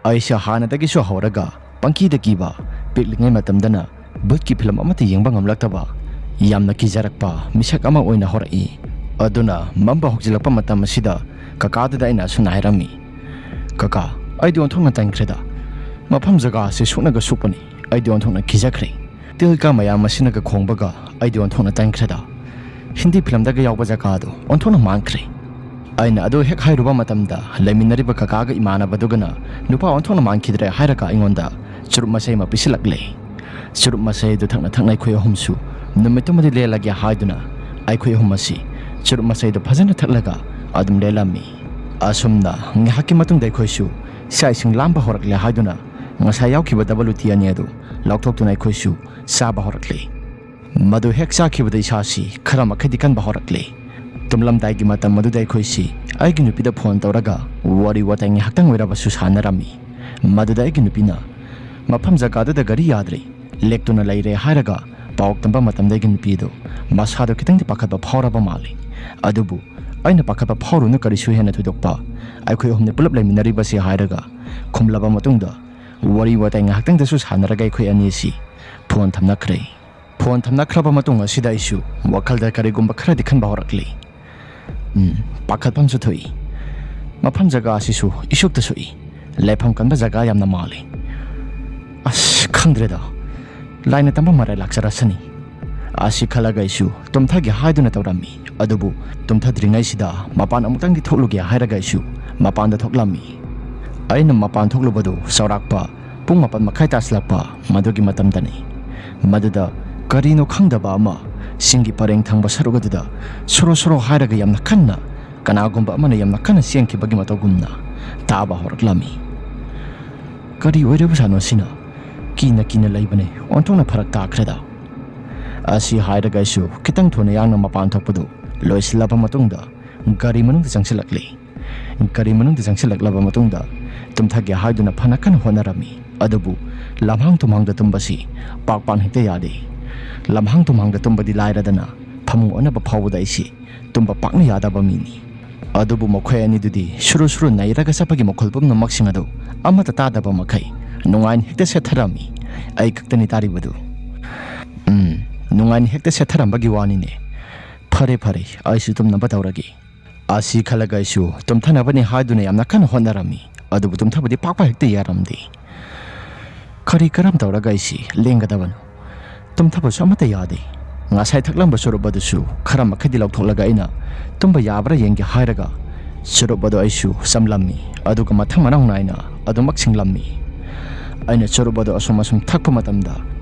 ꯑꯩꯁꯦ ꯍꯥꯟꯅꯗꯒꯤꯁꯨ ꯍꯧꯔꯒ ꯄꯪꯀꯤꯗ ꯀꯤꯕ, ꯄꯤꯛꯂꯤꯉꯩ ꯃꯇꯝꯗꯅ ꯚꯨꯠꯀꯤ ꯐꯤꯂꯝ ꯑꯃꯠꯇ ꯌꯦꯡꯕ ꯉꯝꯂꯛꯇꯕ, ꯌꯥꯝꯅ ꯀꯤꯖꯔꯛꯄ ꯃꯤꯁꯛ ꯑꯃ ꯑꯣꯏꯅ ꯍꯧꯔꯛꯏ꯫ ꯑꯗꯨꯅ ꯃꯝꯕ ꯍꯧꯖꯤꯜꯂꯛꯄ ꯃꯇꯝ ꯑꯁꯤꯗ ꯀꯀꯥꯗꯨꯗ ꯑꯩꯅ ꯑꯁꯨꯝꯅ ꯍꯥꯏꯔꯝꯃꯤ, "ꯀꯀꯥ, ꯑꯩꯗꯤ ꯑꯣꯟꯊꯣꯛꯅ ꯇꯟꯈ꯭ꯔꯦꯗ꯫ ꯃꯐꯝ ꯖꯒꯥ ꯑꯁꯤ ꯁꯨꯛꯅꯒ ꯁꯨꯛꯄꯅꯤ꯫ ꯑꯩꯗꯤ ꯑꯣꯟꯊꯣꯛꯅ ꯀꯤꯖꯈ꯭ꯔꯦ꯫ ꯇꯤꯜ ꯀꯥ ꯃꯌꯥꯝ ꯑꯁꯤꯅꯒ ꯈꯣꯡꯕꯒ ꯑꯩꯗꯤ ꯑꯣꯟꯊꯣꯛꯅ ꯇꯟꯈ꯭ꯔꯦꯗ꯫ ꯍꯤꯟꯗꯤ ꯐꯤꯂꯝꯗꯒ ꯌꯥꯎꯕ ꯖꯒꯥꯗꯣ ꯑꯣꯟꯊꯣꯛꯅ ꯃꯥꯟꯈ꯭ꯔꯦ"꯫ ꯑꯩꯅ ꯑꯗꯨ ꯍꯦꯛ ꯍꯥꯏꯔꯨꯕ ꯃꯇꯝꯗ ꯂꯩꯃꯤꯟꯅꯔꯤꯕ ꯀꯀꯥꯒ ꯏꯃꯥꯟꯅꯕꯗꯨꯒꯅ "ꯅꯨꯄꯥ ꯑꯣꯟꯊꯣꯛꯅ ꯃꯥꯟꯈꯤꯗ꯭ꯔꯦ" ꯍꯥꯏꯔꯒ ꯑꯩꯉꯣꯟꯗ ꯆꯨꯔꯨꯞ ꯃꯆꯩ ꯑꯃ ꯄꯤꯁꯤꯜꯂꯛꯂꯦ꯫ ꯆꯨꯔꯨꯞ ꯃꯆꯩ ꯑꯗꯨ ꯊꯛꯅ ꯊꯛꯅ ꯑꯩꯈꯣꯏ ꯑꯍꯨꯝꯁꯨ ꯅꯨꯃꯤꯠꯇꯨꯃꯗꯤ ꯂꯦꯜꯂꯒꯦ ꯍꯥꯏꯗꯨꯅ ꯑꯩꯈꯣꯏ ꯑꯍꯨꯝ ꯑꯁꯤ ꯆꯨꯔꯨꯞ ꯃꯆꯩꯗꯨ ꯐꯖꯅ ꯊꯛꯂꯒ ꯑꯗꯨꯝ ꯂꯦꯜꯂꯝꯃꯤ꯫ ꯑꯁꯨꯝꯅ ꯉꯥꯏꯍꯥꯛꯀꯤ ꯃꯇꯨꯡꯗ ꯑꯩꯈꯣꯏꯁꯨ ꯆꯥꯛ ꯏꯁꯤꯡ ꯂꯥꯝꯕ ꯍꯧꯔꯛꯂꯦ ꯍꯥꯏꯗꯨꯅ ꯉꯁꯥꯏ ꯌꯥꯎꯈꯤꯕ ꯗꯕꯜ ꯌꯨ ꯇꯤ ꯑꯅꯤ ꯑꯗꯨ ꯂꯧꯊꯣꯛꯇꯨꯅ ꯑꯩꯈꯣꯏꯁꯨ ꯆꯥꯕ ꯍꯧꯔꯛꯂꯦ꯫ ꯃꯗꯨ ꯍꯦꯛ ꯆꯥꯈꯤꯕꯗ ꯏꯁꯥꯁꯤ ꯈꯔ ꯃꯈꯩꯗꯤ ꯀꯟꯕ ꯍꯧꯔꯛꯂꯦ꯫ ꯇꯨꯝꯂꯝꯗꯥꯏꯒꯤ ꯃꯇꯝ ꯑꯗꯨꯗ ꯑꯩꯈꯣꯏꯁꯤ ꯑꯩꯒꯤ ꯅꯨꯄꯤꯗ ꯐꯣꯟ ꯇꯧꯔꯒ ꯋꯥꯔꯤ ꯋꯥꯇꯥꯏ ꯉꯥꯏꯍꯥꯛꯇꯪ ꯑꯣꯏꯔꯕꯁꯨ ꯁꯥꯟꯅꯔꯝꯃꯤ꯫ ꯃꯗꯨꯗ ꯑꯩꯒꯤ ꯅꯨꯄꯤꯅ, "ꯃꯐꯝ ꯖꯒꯥꯗꯨꯗ ꯒꯥꯔꯤ ꯌꯥꯗ꯭ꯔꯦ, ꯂꯦꯛꯇꯨꯅ ꯂꯩꯔꯦ" ꯍꯥꯏꯔꯒ ꯄꯥꯎ ꯇꯝꯕ ꯃꯇꯝꯗ ꯑꯩꯒꯤ ꯅꯨꯄꯤꯗꯨ ꯃꯁꯥꯗꯣ ꯈꯤꯇꯪꯗꯤ ꯄꯥꯈꯠꯄ ꯐꯥꯎꯔꯕ ꯃꯥꯜꯂꯤ꯫ ꯑꯗꯨꯕꯨ ꯑꯩꯅ ꯄꯥꯈꯠꯄ ꯐꯥꯎꯔꯨꯅꯨ, ꯀꯔꯤꯁꯨ ꯍꯦꯟꯅ ꯊꯣꯏꯗꯣꯛꯄ ꯑꯩꯈꯣꯏ ꯑꯍꯨꯝꯅ ꯄꯨꯂꯞ ꯂꯩꯃꯤꯟꯅꯔꯤꯕꯁꯤ ꯍꯥꯏꯔꯒ ꯈꯨꯝꯂꯕ ꯃꯇꯨꯡꯗ ꯋꯥꯔꯤ ꯋꯥꯇꯥꯏ ꯉꯥꯏꯍꯥꯛꯇꯪꯗꯁꯨ ꯁꯥꯟꯅꯔꯒ ꯑꯩꯈꯣꯏ ꯑꯅꯤꯁꯤ ꯐꯣꯟ ꯊꯝꯅꯈ꯭ꯔꯦ꯫ ꯐꯣꯟ ꯊꯝꯅꯈ꯭ꯔꯕ ꯃꯇꯨꯡ ꯑꯁꯤꯗ ꯑꯩꯁꯨ ꯋꯥꯈꯜꯗ ꯀꯔꯤꯒꯨꯝꯕ ꯈꯔꯗꯤ ꯈꯟꯕ ꯍꯧꯔꯛꯂꯤ꯫ ꯎꯝ, ꯄꯥꯈꯠꯐꯝꯁꯨ ꯊꯣꯛꯏ꯫ ꯃꯐꯝ ꯖꯒꯥ ꯑꯁꯤꯁꯨ ꯏꯁꯨꯛꯇ ꯁꯨꯛꯏ꯫ ꯂꯩꯐꯝ ꯀꯟꯕ ꯖꯒꯥ ꯌꯥꯝꯅ ꯃꯥꯜꯂꯤ꯫ ꯑꯁ, ꯈꯪꯗ꯭ꯔꯦꯗ꯫ ꯂꯥꯏꯅ ꯇꯝꯕ ꯃꯔꯥꯏ ꯂꯥꯛꯆꯔꯁꯅꯤ꯫ ꯑꯁꯤ ꯈꯜꯂꯒ ꯑꯩꯁꯨ ꯇꯨꯝꯊꯒꯦ ꯍꯥꯏꯗꯨꯅ ꯇꯧꯔꯝꯃꯤ꯫ ꯑꯗꯨꯕꯨ ꯇꯨꯝꯊꯗ꯭ꯔꯤꯉꯩꯁꯤꯗ ꯃꯄꯥꯟ ꯑꯃꯨꯛꯇꯪꯗꯤ ꯊꯣꯛꯂꯨꯒꯦ ꯍꯥꯏꯔꯒ ꯑꯩꯁꯨ ꯃꯄꯥꯟꯗ ꯊꯣꯛꯂꯝꯃꯤ꯫ ꯑꯩꯅ ꯃꯄꯥꯟ ꯊꯣꯛꯂꯨꯕꯗꯨ ꯆꯥꯎꯔꯥꯛꯄ ꯄꯨꯡ ꯃꯥꯄꯟ ꯃꯈꯥꯏ ꯇꯥꯁꯤꯜꯂꯛꯄ ꯃꯗꯨꯒꯤ ꯃꯇꯝꯗꯅꯤ꯫ ꯃꯗꯨꯗ ꯀꯔꯤꯅꯣ ꯈꯪꯗꯕ ꯑꯃ ꯆꯤꯡꯒꯤ ꯄꯔꯦꯡ ꯊꯪꯕ ꯁꯔꯨꯛ ꯑꯗꯨꯗ ꯁꯣꯔꯣ ꯁꯣꯔꯣ ꯍꯥꯏꯔꯒ ꯌꯥꯝꯅ ꯀꯟꯅ, ꯀꯅꯥꯒꯨꯝꯕ ꯑꯃꯅ ꯌꯥꯝꯅ ꯀꯟꯅ ꯆꯦꯟꯈꯤꯕꯒꯤ ꯃꯇꯧꯒꯨꯝꯅ ꯇꯥꯕ ꯍꯧꯔꯛꯂꯝꯃꯤ꯫ ꯀꯔꯤ ꯑꯣꯏꯔꯕꯖꯥꯠꯅꯣ ꯁꯤꯅ? ꯀꯤꯅ ꯀꯤꯅ ꯂꯩꯕꯅꯦ, ꯑꯣꯟꯊꯣꯛꯅ ꯐꯔꯛ ꯇꯥꯈ꯭ꯔꯦꯗ꯫ ꯑꯁꯤ ꯍꯥꯏꯔꯒ ꯑꯩꯁꯨ ꯈꯤꯇꯪ ꯊꯨꯅ ꯌꯥꯡꯅ ꯃꯄꯥꯟ ꯊꯣꯛꯄꯗꯨ ꯂꯣꯏꯁꯤꯜꯂꯕ ꯃꯇꯨꯡꯗ ꯒꯥꯔꯤ ꯃꯅꯨꯡꯗ ꯆꯪꯁꯤꯜꯂꯛꯂꯤ꯫ ꯒꯥꯔꯤ ꯃꯅꯨꯡꯗ ꯆꯪꯁꯤꯜꯂꯛꯂꯕ ꯃꯇꯨꯡꯗ ꯇꯨꯝꯊꯒꯦ ꯍꯥꯏꯗꯨꯅ ꯐꯅ ꯀꯟꯅ ꯍꯣꯠꯅꯔꯝꯃꯤ꯫ ꯑꯗꯨꯕꯨ ꯂꯝꯍꯥꯡ ꯇꯨꯝꯍꯥꯡꯗ ꯇꯨꯝꯕꯁꯤ ꯄꯥꯛ ꯄꯥꯛ ꯍꯦꯛꯇ ꯌꯥꯗꯦ꯫ ꯂꯝꯍꯥꯡ ꯇꯨꯝꯍꯥꯡꯗ ꯇꯨꯝꯕꯗꯤ ꯂꯥꯏꯔꯗꯅ ꯐꯃꯨꯡ ꯑꯣꯟꯅꯕ ꯐꯥꯎꯕꯗ ꯑꯩꯁꯤ ꯇꯨꯝꯕ ꯄꯥꯛꯅ ꯌꯥꯗꯕ ꯃꯤꯅꯤ꯫ ꯑꯗꯨꯕꯨ ꯃꯈꯣꯏ ꯑꯅꯤꯗꯨꯗꯤ ꯁꯨꯔꯨ ꯁꯨꯔꯨ ꯅꯩꯔꯒ ꯆꯠꯄꯒꯤ ꯃꯈꯣꯜ ꯄꯨꯝꯅꯃꯛꯁꯤꯡ ꯑꯗꯨ ꯑꯃꯠꯇ ꯇꯥꯗꯕ ꯃꯈꯩ ꯅꯨꯡꯉꯥꯏꯅ ꯍꯦꯛꯇ ꯁꯦꯠꯊꯔꯝꯃꯤ꯫ ꯑꯩ ꯈꯛꯇꯅꯤ ꯇꯥꯔꯤꯕꯗꯨ꯫ ꯎꯝ, ꯅꯨꯡꯉꯥꯏꯅ ꯍꯦꯛꯇ ꯁꯦꯠꯊꯔꯝꯕꯒꯤ ꯋꯥꯅꯤꯅꯦ꯫ ꯐꯔꯦ ꯐꯔꯦ, ꯑꯩꯁꯨ ꯇꯨꯝꯅꯕ ꯇꯧꯔꯒꯦ꯫ ꯑꯁꯤ ꯈꯜꯂꯒ ꯑꯩꯁꯨ ꯇꯨꯝꯊꯅꯕꯅꯤ ꯍꯥꯏꯗꯨꯅ ꯌꯥꯝꯅ ꯀꯟꯅ ꯍꯣꯠꯅꯔꯝꯃꯤ꯫ ꯑꯗꯨꯕꯨ ꯇꯨꯝꯊꯕꯗꯤ ꯄꯥꯛ ꯄꯥꯛ ꯍꯦꯛꯇ ꯌꯥꯔꯝꯗꯦ꯫ ꯀꯔꯤ ꯀꯔꯝ ꯇꯧꯔꯒ ꯑꯩꯁꯤ ꯂꯦꯡꯒꯗꯕꯅꯣ? ꯇꯨꯝꯊꯕꯁꯨ ꯑꯃꯠꯇ ꯌꯥꯗꯦ꯫ ꯉꯁꯥꯏ ꯊꯛꯂꯝꯕ ꯆꯨꯔꯨꯞ ꯑꯗꯨꯁꯨ ꯈꯔ ꯃꯈꯩꯗꯤ ꯂꯧꯊꯣꯛꯂꯒ ꯑꯩꯅ ꯇꯨꯝꯕ ꯌꯥꯕ꯭ꯔꯥ ꯌꯦꯡꯒꯦ ꯍꯥꯏꯔꯒ ꯆꯨꯔꯨꯞ ꯑꯗꯨ ꯑꯩꯁꯨ ꯆꯝꯂꯝꯃꯤ꯫ ꯑꯗꯨꯒ ꯃꯊꯪ ꯃꯅꯥꯎ ꯅꯥꯏꯅ ꯑꯗꯨꯃꯛ ꯁꯤꯡꯂꯝꯃꯤ꯫ ꯑꯩꯅ ꯆꯨꯔꯨꯞ ꯑꯗꯨ ꯑꯁꯨꯝ ꯑꯁꯨꯝ ꯊꯛꯄ ꯃꯇꯝꯗ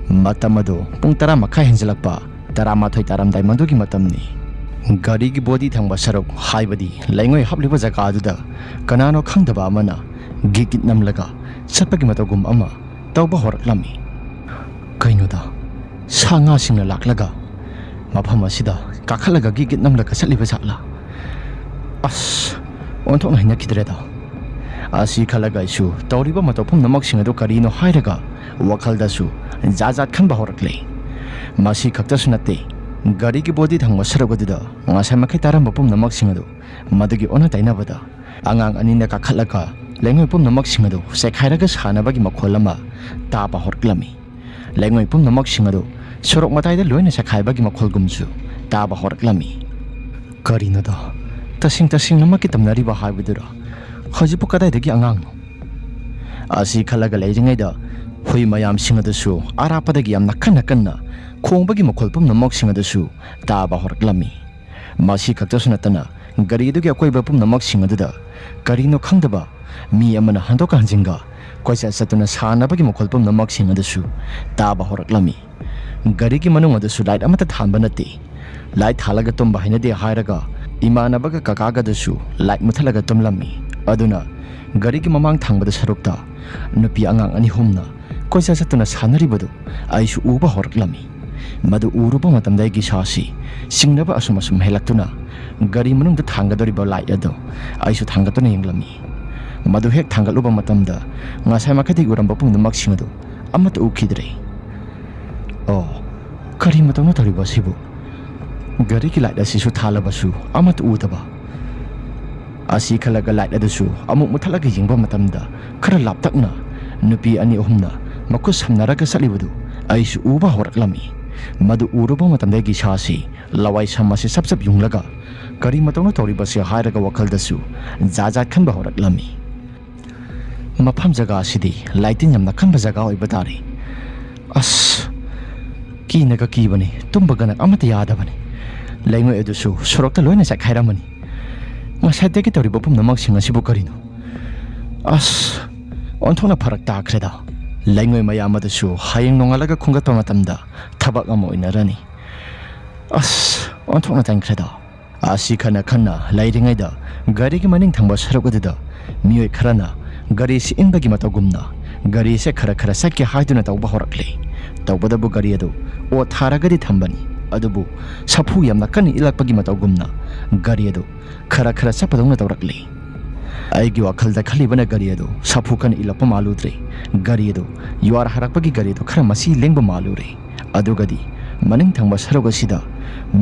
ꯃꯇꯝ ꯑꯗꯨ ꯄꯨꯡ ꯇꯔꯥ ꯃꯈꯥꯏ ꯍꯦꯟꯖꯤꯜꯂꯛꯄ, ꯇꯔꯥꯃꯥꯊꯣꯏ ꯇꯥꯔꯝꯗꯥꯏ ꯃꯗꯨꯒꯤ ꯃꯇꯝꯅꯤ꯫ ꯒꯥꯔꯤꯒꯤ ꯕꯣꯗꯤ ꯊꯪꯕ ꯁꯔꯨꯛ, ꯍꯥꯏꯕꯗꯤ ꯂꯩꯉꯣꯏ ꯍꯥꯞꯂꯤꯕ ꯖꯒꯥ ꯑꯗꯨꯗ ꯀꯅꯥꯅꯣ ꯈꯪꯗꯕ ꯑꯃꯅ ꯒꯤꯠ ꯒꯤꯠ ꯅꯝꯂꯒ ꯆꯠꯄꯒꯤ ꯃꯇꯧꯒꯨꯝ ꯑꯃ ꯇꯧꯕ ꯍꯧꯔꯛꯂꯝꯃꯤ꯫ ꯀꯩꯅꯣꯗ, ꯁꯥ ꯉꯥꯁꯤꯡꯅ ꯂꯥꯛꯂꯒ ꯃꯐꯝ ꯑꯁꯤꯗ ꯀꯥꯈꯠꯂꯒ ꯒꯤꯠ ꯒꯤꯠ ꯅꯝꯂꯒ ꯆꯠꯂꯤꯕ ꯖꯥꯠꯂꯥ? ꯑꯁ, ꯑꯣꯟꯊꯣꯛꯅ ꯍꯩꯅꯈꯤꯗ꯭ꯔꯦꯗ꯫ ꯑꯁꯤ ꯈꯜꯂꯒ ꯑꯩꯁꯨ ꯇꯧꯔꯤꯕ ꯃꯇꯧ ꯄꯨꯝꯅꯃꯛꯁꯤꯡ ꯑꯗꯨ ꯀꯔꯤꯅꯣ ꯍꯥꯏꯔꯒ ꯋꯥꯈꯜꯗꯁꯨ ꯖꯥꯠ ꯖꯥꯠ ꯈꯟꯕ ꯍꯧꯔꯛꯂꯦ꯫ ꯃꯁꯤ ꯈꯛꯇꯁꯨ ꯅꯠꯇꯦ, ꯒꯥꯔꯤꯒꯤ ꯕꯣꯗꯤ ꯊꯪꯕ ꯁꯔꯨꯛ ꯑꯗꯨꯗ ꯉꯁꯥꯏ ꯃꯈꯩ ꯇꯥꯔꯝꯕ ꯄꯨꯝꯅꯃꯛꯁꯤꯡ ꯑꯗꯨ ꯃꯗꯨꯒꯤ ꯑꯣꯟꯅ ꯇꯩꯅꯕꯗ ꯑꯉꯥꯡ ꯑꯅꯤꯅ ꯀꯥꯈꯠꯂꯒ ꯂꯩꯉꯣꯏ ꯄꯨꯝꯅꯃꯛꯁꯤꯡ ꯑꯗꯨ ꯆꯦꯛꯈꯥꯏꯔꯒ ꯁꯥꯟꯅꯕꯒꯤ ꯃꯈꯣꯜ ꯑꯃ ꯇꯥꯕ ꯍꯧꯔꯛꯂꯝꯃꯤ꯫ ꯂꯩꯉꯣꯏ ꯄꯨꯝꯅꯃꯛꯁꯤꯡ ꯑꯗꯨ ꯁꯣꯔꯣꯛ ꯃꯇꯥꯏꯗ ꯂꯣꯏꯅ ꯆꯈꯥꯏꯕꯒꯤ ꯃꯈꯣꯜꯒꯨꯝꯁꯨ ꯇꯥꯕ ꯍꯧꯔꯛꯂꯝꯃꯤ꯫ "ꯀꯔꯤꯅꯣꯗ, ꯇꯁꯦꯡ ꯇꯁꯦꯡꯅꯃꯛꯀꯤ ꯇꯝꯅꯔꯤꯕ ꯍꯥꯏꯕꯗꯨꯔ? ꯍꯧꯖꯤꯛꯄꯨ ꯀꯗꯥꯏꯗꯒꯤ ꯑꯉꯥꯡꯅꯣ?" ꯑꯁꯤ ꯈꯜꯂꯒ ꯂꯩꯔꯤꯉꯩꯗ ꯍꯨꯏ ꯃꯌꯥꯝꯁꯤꯡ ꯑꯗꯨꯁꯨ ꯑꯔꯥꯞꯄꯗꯒꯤ ꯌꯥꯝꯅ ꯀꯟꯅ ꯀꯟꯅ ꯈꯣꯡꯕꯒꯤ ꯃꯈꯣꯜ ꯄꯨꯝꯅꯃꯛꯁꯤꯡ ꯑꯗꯨꯁꯨ ꯇꯥꯕ ꯍꯧꯔꯛꯂꯝꯃꯤ꯫ ꯃꯁꯤ ꯈꯛꯇꯁꯨ ꯅꯠꯇꯅ ꯒꯥꯔꯤ ꯑꯗꯨꯒꯤ ꯑꯀꯣꯏꯕ ꯄꯨꯝꯅꯃꯛꯁꯤꯡ ꯑꯗꯨꯗ ꯀꯔꯤꯅꯣ ꯈꯪꯗꯕ ꯃꯤ ꯑꯃꯅ ꯍꯟꯗꯣꯛꯀ ꯍꯟꯖꯤꯟꯒ ꯀꯣꯏꯆꯠ ꯆꯠꯇꯨꯅ ꯁꯥꯟꯅꯕꯒꯤ ꯃꯈꯣꯜ ꯄꯨꯝꯅꯃꯛꯁꯤꯡ ꯑꯗꯨꯁꯨ ꯇꯥꯕ ꯍꯧꯔꯛꯂꯝꯃꯤ꯫ ꯒꯥꯔꯤꯒꯤ ꯃꯅꯨꯡ ꯑꯗꯨꯁꯨ ꯂꯥꯏꯠ ꯑꯃꯠꯇ ꯊꯥꯟꯕ ꯅꯠꯇꯦ꯫ ꯂꯥꯏꯠ ꯊꯥꯜꯂꯒ ꯇꯨꯝꯕ ꯍꯩꯅꯗꯦ ꯍꯥꯏꯔꯒ ꯏꯃꯥꯟꯅꯕꯒ ꯀꯀꯥꯒꯗꯨꯁꯨ ꯂꯥꯏꯠ ꯃꯨꯠꯊꯠꯂꯒ ꯇꯨꯝꯂꯝꯃꯤ꯫ ꯑꯗꯨꯅ ꯒꯥꯔꯤꯒꯤ ꯃꯃꯥꯡ ꯊꯪꯕꯗ ꯁꯔꯨꯛꯇ ꯅꯨꯄꯤ ꯑꯉꯥꯡ ꯑꯅꯤ ꯑꯍꯨꯝꯅ ꯀꯣꯏꯆꯠ ꯆꯠꯇꯨꯅ ꯁꯥꯟꯅꯔꯤꯕꯗꯨ ꯑꯩꯁꯨ ꯎꯕ ꯍꯧꯔꯛꯂꯝꯃꯤ꯫ ꯃꯗꯨ ꯎꯔꯨꯕ ꯃꯇꯝꯗ ꯑꯩꯒꯤ ꯏꯁꯥꯁꯤ ꯆꯤꯡꯅꯕ ꯑꯁꯨꯝ ꯑꯁꯨꯝ ꯍꯦꯜꯂꯛꯇꯨꯅ ꯒꯥꯔꯤ ꯃꯅꯨꯡꯗ ꯊꯥꯡꯒꯗꯧꯔꯤꯕ ꯂꯥꯏꯠ ꯑꯗꯨ ꯑꯩꯁꯨ ꯊꯥꯡꯒꯠꯇꯨꯅ ꯌꯦꯡꯂꯝꯃꯤ꯫ ꯃꯗꯨ ꯍꯦꯛ ꯊꯥꯡꯒꯠꯂꯨꯕ ꯃꯇꯝꯗ ꯉꯁꯥꯏ ꯃꯈꯩꯗꯒꯤ ꯎꯔꯝꯕ ꯄꯨꯝꯅꯃꯛꯁꯤꯡ ꯑꯗꯨ ꯑꯃꯠꯇ ꯎꯈꯤꯗ꯭ꯔꯦ꯫ "ꯑꯣ, ꯀꯔꯤ ꯃꯇꯧꯅꯣ ꯇꯧꯔꯤꯕ ꯑꯁꯤꯕꯨ? ꯒꯥꯔꯤꯒꯤ ꯂꯥꯏꯠ ꯑꯁꯤꯁꯨ ꯊꯥꯜꯂꯕꯁꯨ ꯑꯃꯠꯇ ꯎꯗꯕ?" ꯑꯁꯤ ꯈꯜꯂꯒ ꯂꯥꯏꯠ ꯑꯗꯨꯁꯨ ꯑꯃꯨꯛ ꯃꯨꯠꯊꯠꯂꯒ ꯌꯦꯡꯕ ꯃꯇꯝꯗ ꯈꯔ ꯂꯥꯞꯇꯛꯅ ꯅꯨꯄꯤ ꯑꯅꯤ ꯑꯍꯨꯝꯅ ꯃꯈꯨꯠ ꯁꯝꯅꯔꯒ ꯆꯠꯂꯤꯕꯗꯨ ꯑꯩꯁꯨ ꯎꯕ ꯍꯧꯔꯛꯂꯝꯃꯤ꯫ ꯃꯗꯨ ꯎꯔꯨꯕ ꯃꯇꯝꯗ ꯑꯩꯒꯤ ꯏꯁꯥꯁꯤ ꯂꯋꯥꯏ ꯁꯝ ꯑꯁꯤ ꯁꯞ ꯁꯞ ꯌꯨꯡꯂꯒ "ꯀꯔꯤ ꯃꯇꯧꯅꯣ ꯇꯧꯔꯤꯕꯁꯤ?" ꯍꯥꯏꯔꯒ ꯋꯥꯈꯜꯗꯁꯨ ꯖꯥꯠ ꯖꯥꯠ ꯈꯟꯕ ꯍꯧꯔꯛꯂꯝꯃꯤ꯫ ꯃꯐꯝ ꯖꯒꯥ ꯑꯁꯤꯗꯤ ꯂꯥꯏꯇꯤꯟ ꯌꯥꯝꯅ ꯀꯟꯕ ꯖꯒꯥ ꯑꯣꯏꯕ ꯇꯥꯔꯦ꯫ ꯑꯁ, ꯀꯤꯅꯒ ꯀꯤꯕꯅꯤ, ꯇꯨꯝꯕꯒꯅ ꯑꯃꯠꯇ ꯌꯥꯗꯕꯅꯤ꯫ ꯂꯩꯉꯣꯏ ꯑꯗꯨꯁꯨ ꯁꯣꯔꯣꯛꯇ ꯂꯣꯏꯅ ꯆꯥꯏꯈꯥꯏꯔꯝꯃꯅꯤ꯫ ꯉꯁꯥꯏꯗꯒꯤ ꯇꯧꯔꯤꯕ ꯄꯨꯝꯅꯃꯛꯁꯤꯡ ꯑꯁꯤꯕꯨ ꯀꯔꯤꯅꯣ? ꯑꯁ, ꯑꯣꯟꯊꯣꯛꯅ ꯐꯔꯛ ꯇꯥꯈ꯭ꯔꯦꯗ꯫ ꯂꯩꯉꯣꯏ ꯃꯌꯥꯝ ꯑꯗꯨꯁꯨ ꯍꯌꯦꯡ ꯅꯣꯡꯉꯥꯜꯂꯒ ꯈꯣꯝꯒꯠꯄ ꯃꯇꯝꯗ ꯊꯕꯛ ꯑꯃ ꯑꯣꯏꯅꯔꯅꯤ꯫ ꯑꯁ, ꯑꯣꯟꯊꯣꯛꯅ ꯇꯟꯈ꯭ꯔꯦꯗ꯫ ꯑꯁꯤ ꯈꯟꯅ ꯈꯟꯅ ꯂꯩꯔꯤꯉꯩꯗ ꯒꯥꯔꯤꯒꯤ ꯃꯅꯤꯡ ꯊꯪꯕ ꯁꯔꯨꯛ ꯑꯗꯨꯗ ꯃꯤꯑꯣꯏ ꯈꯔꯅ ꯒꯥꯔꯤꯁꯤ ꯏꯟꯕꯒꯤ ꯃꯇꯧꯒꯨꯝꯅ ꯒꯥꯔꯤꯁꯦ ꯈꯔ ꯈꯔ ꯆꯠꯀꯦ ꯍꯥꯏꯗꯨꯅ ꯇꯧꯕ ꯍꯧꯔꯛꯂꯦ꯫ ꯇꯧꯕꯗꯕꯨ ꯒꯥꯔꯤ ꯑꯗꯨ ꯑꯣꯠ ꯊꯥꯔꯒꯗꯤ ꯊꯝꯕꯅꯤ, ꯑꯗꯨꯕꯨ ꯁꯥꯐꯨ ꯌꯥꯝꯅ ꯀꯟꯅ ꯏꯜꯂꯛꯄꯒꯤ ꯃꯇꯧꯒꯨꯝꯅ ꯒꯥꯔꯤ ꯑꯗꯨ ꯈꯔ ꯈꯔ ꯆꯠꯄꯗꯧꯅ ꯇꯧꯔꯛꯂꯤ꯫ ꯑꯩꯒꯤ ꯋꯥꯈꯜꯗ ꯈꯜꯂꯤꯕꯅ ꯒꯥꯔꯤ ꯑꯗꯨ ꯁꯥꯐꯨ ꯀꯟꯅ ꯏꯜꯂꯛꯄ ꯃꯥꯜꯂꯨꯗ꯭ꯔꯦ꯫ ꯒꯥꯔꯤ ꯑꯗꯨ ꯌꯨꯍꯥꯔ ꯍꯥꯔꯛꯄꯒꯤ ꯒꯥꯔꯤ ꯑꯗꯨ ꯈꯔ ꯃꯁꯤ ꯂꯦꯡꯕ ꯃꯥꯜꯂꯨꯔꯦ꯫ ꯑꯗꯨꯒꯗꯤ ꯃꯅꯤꯡ ꯊꯪꯕ ꯁꯔꯨꯛ ꯑꯁꯤꯗ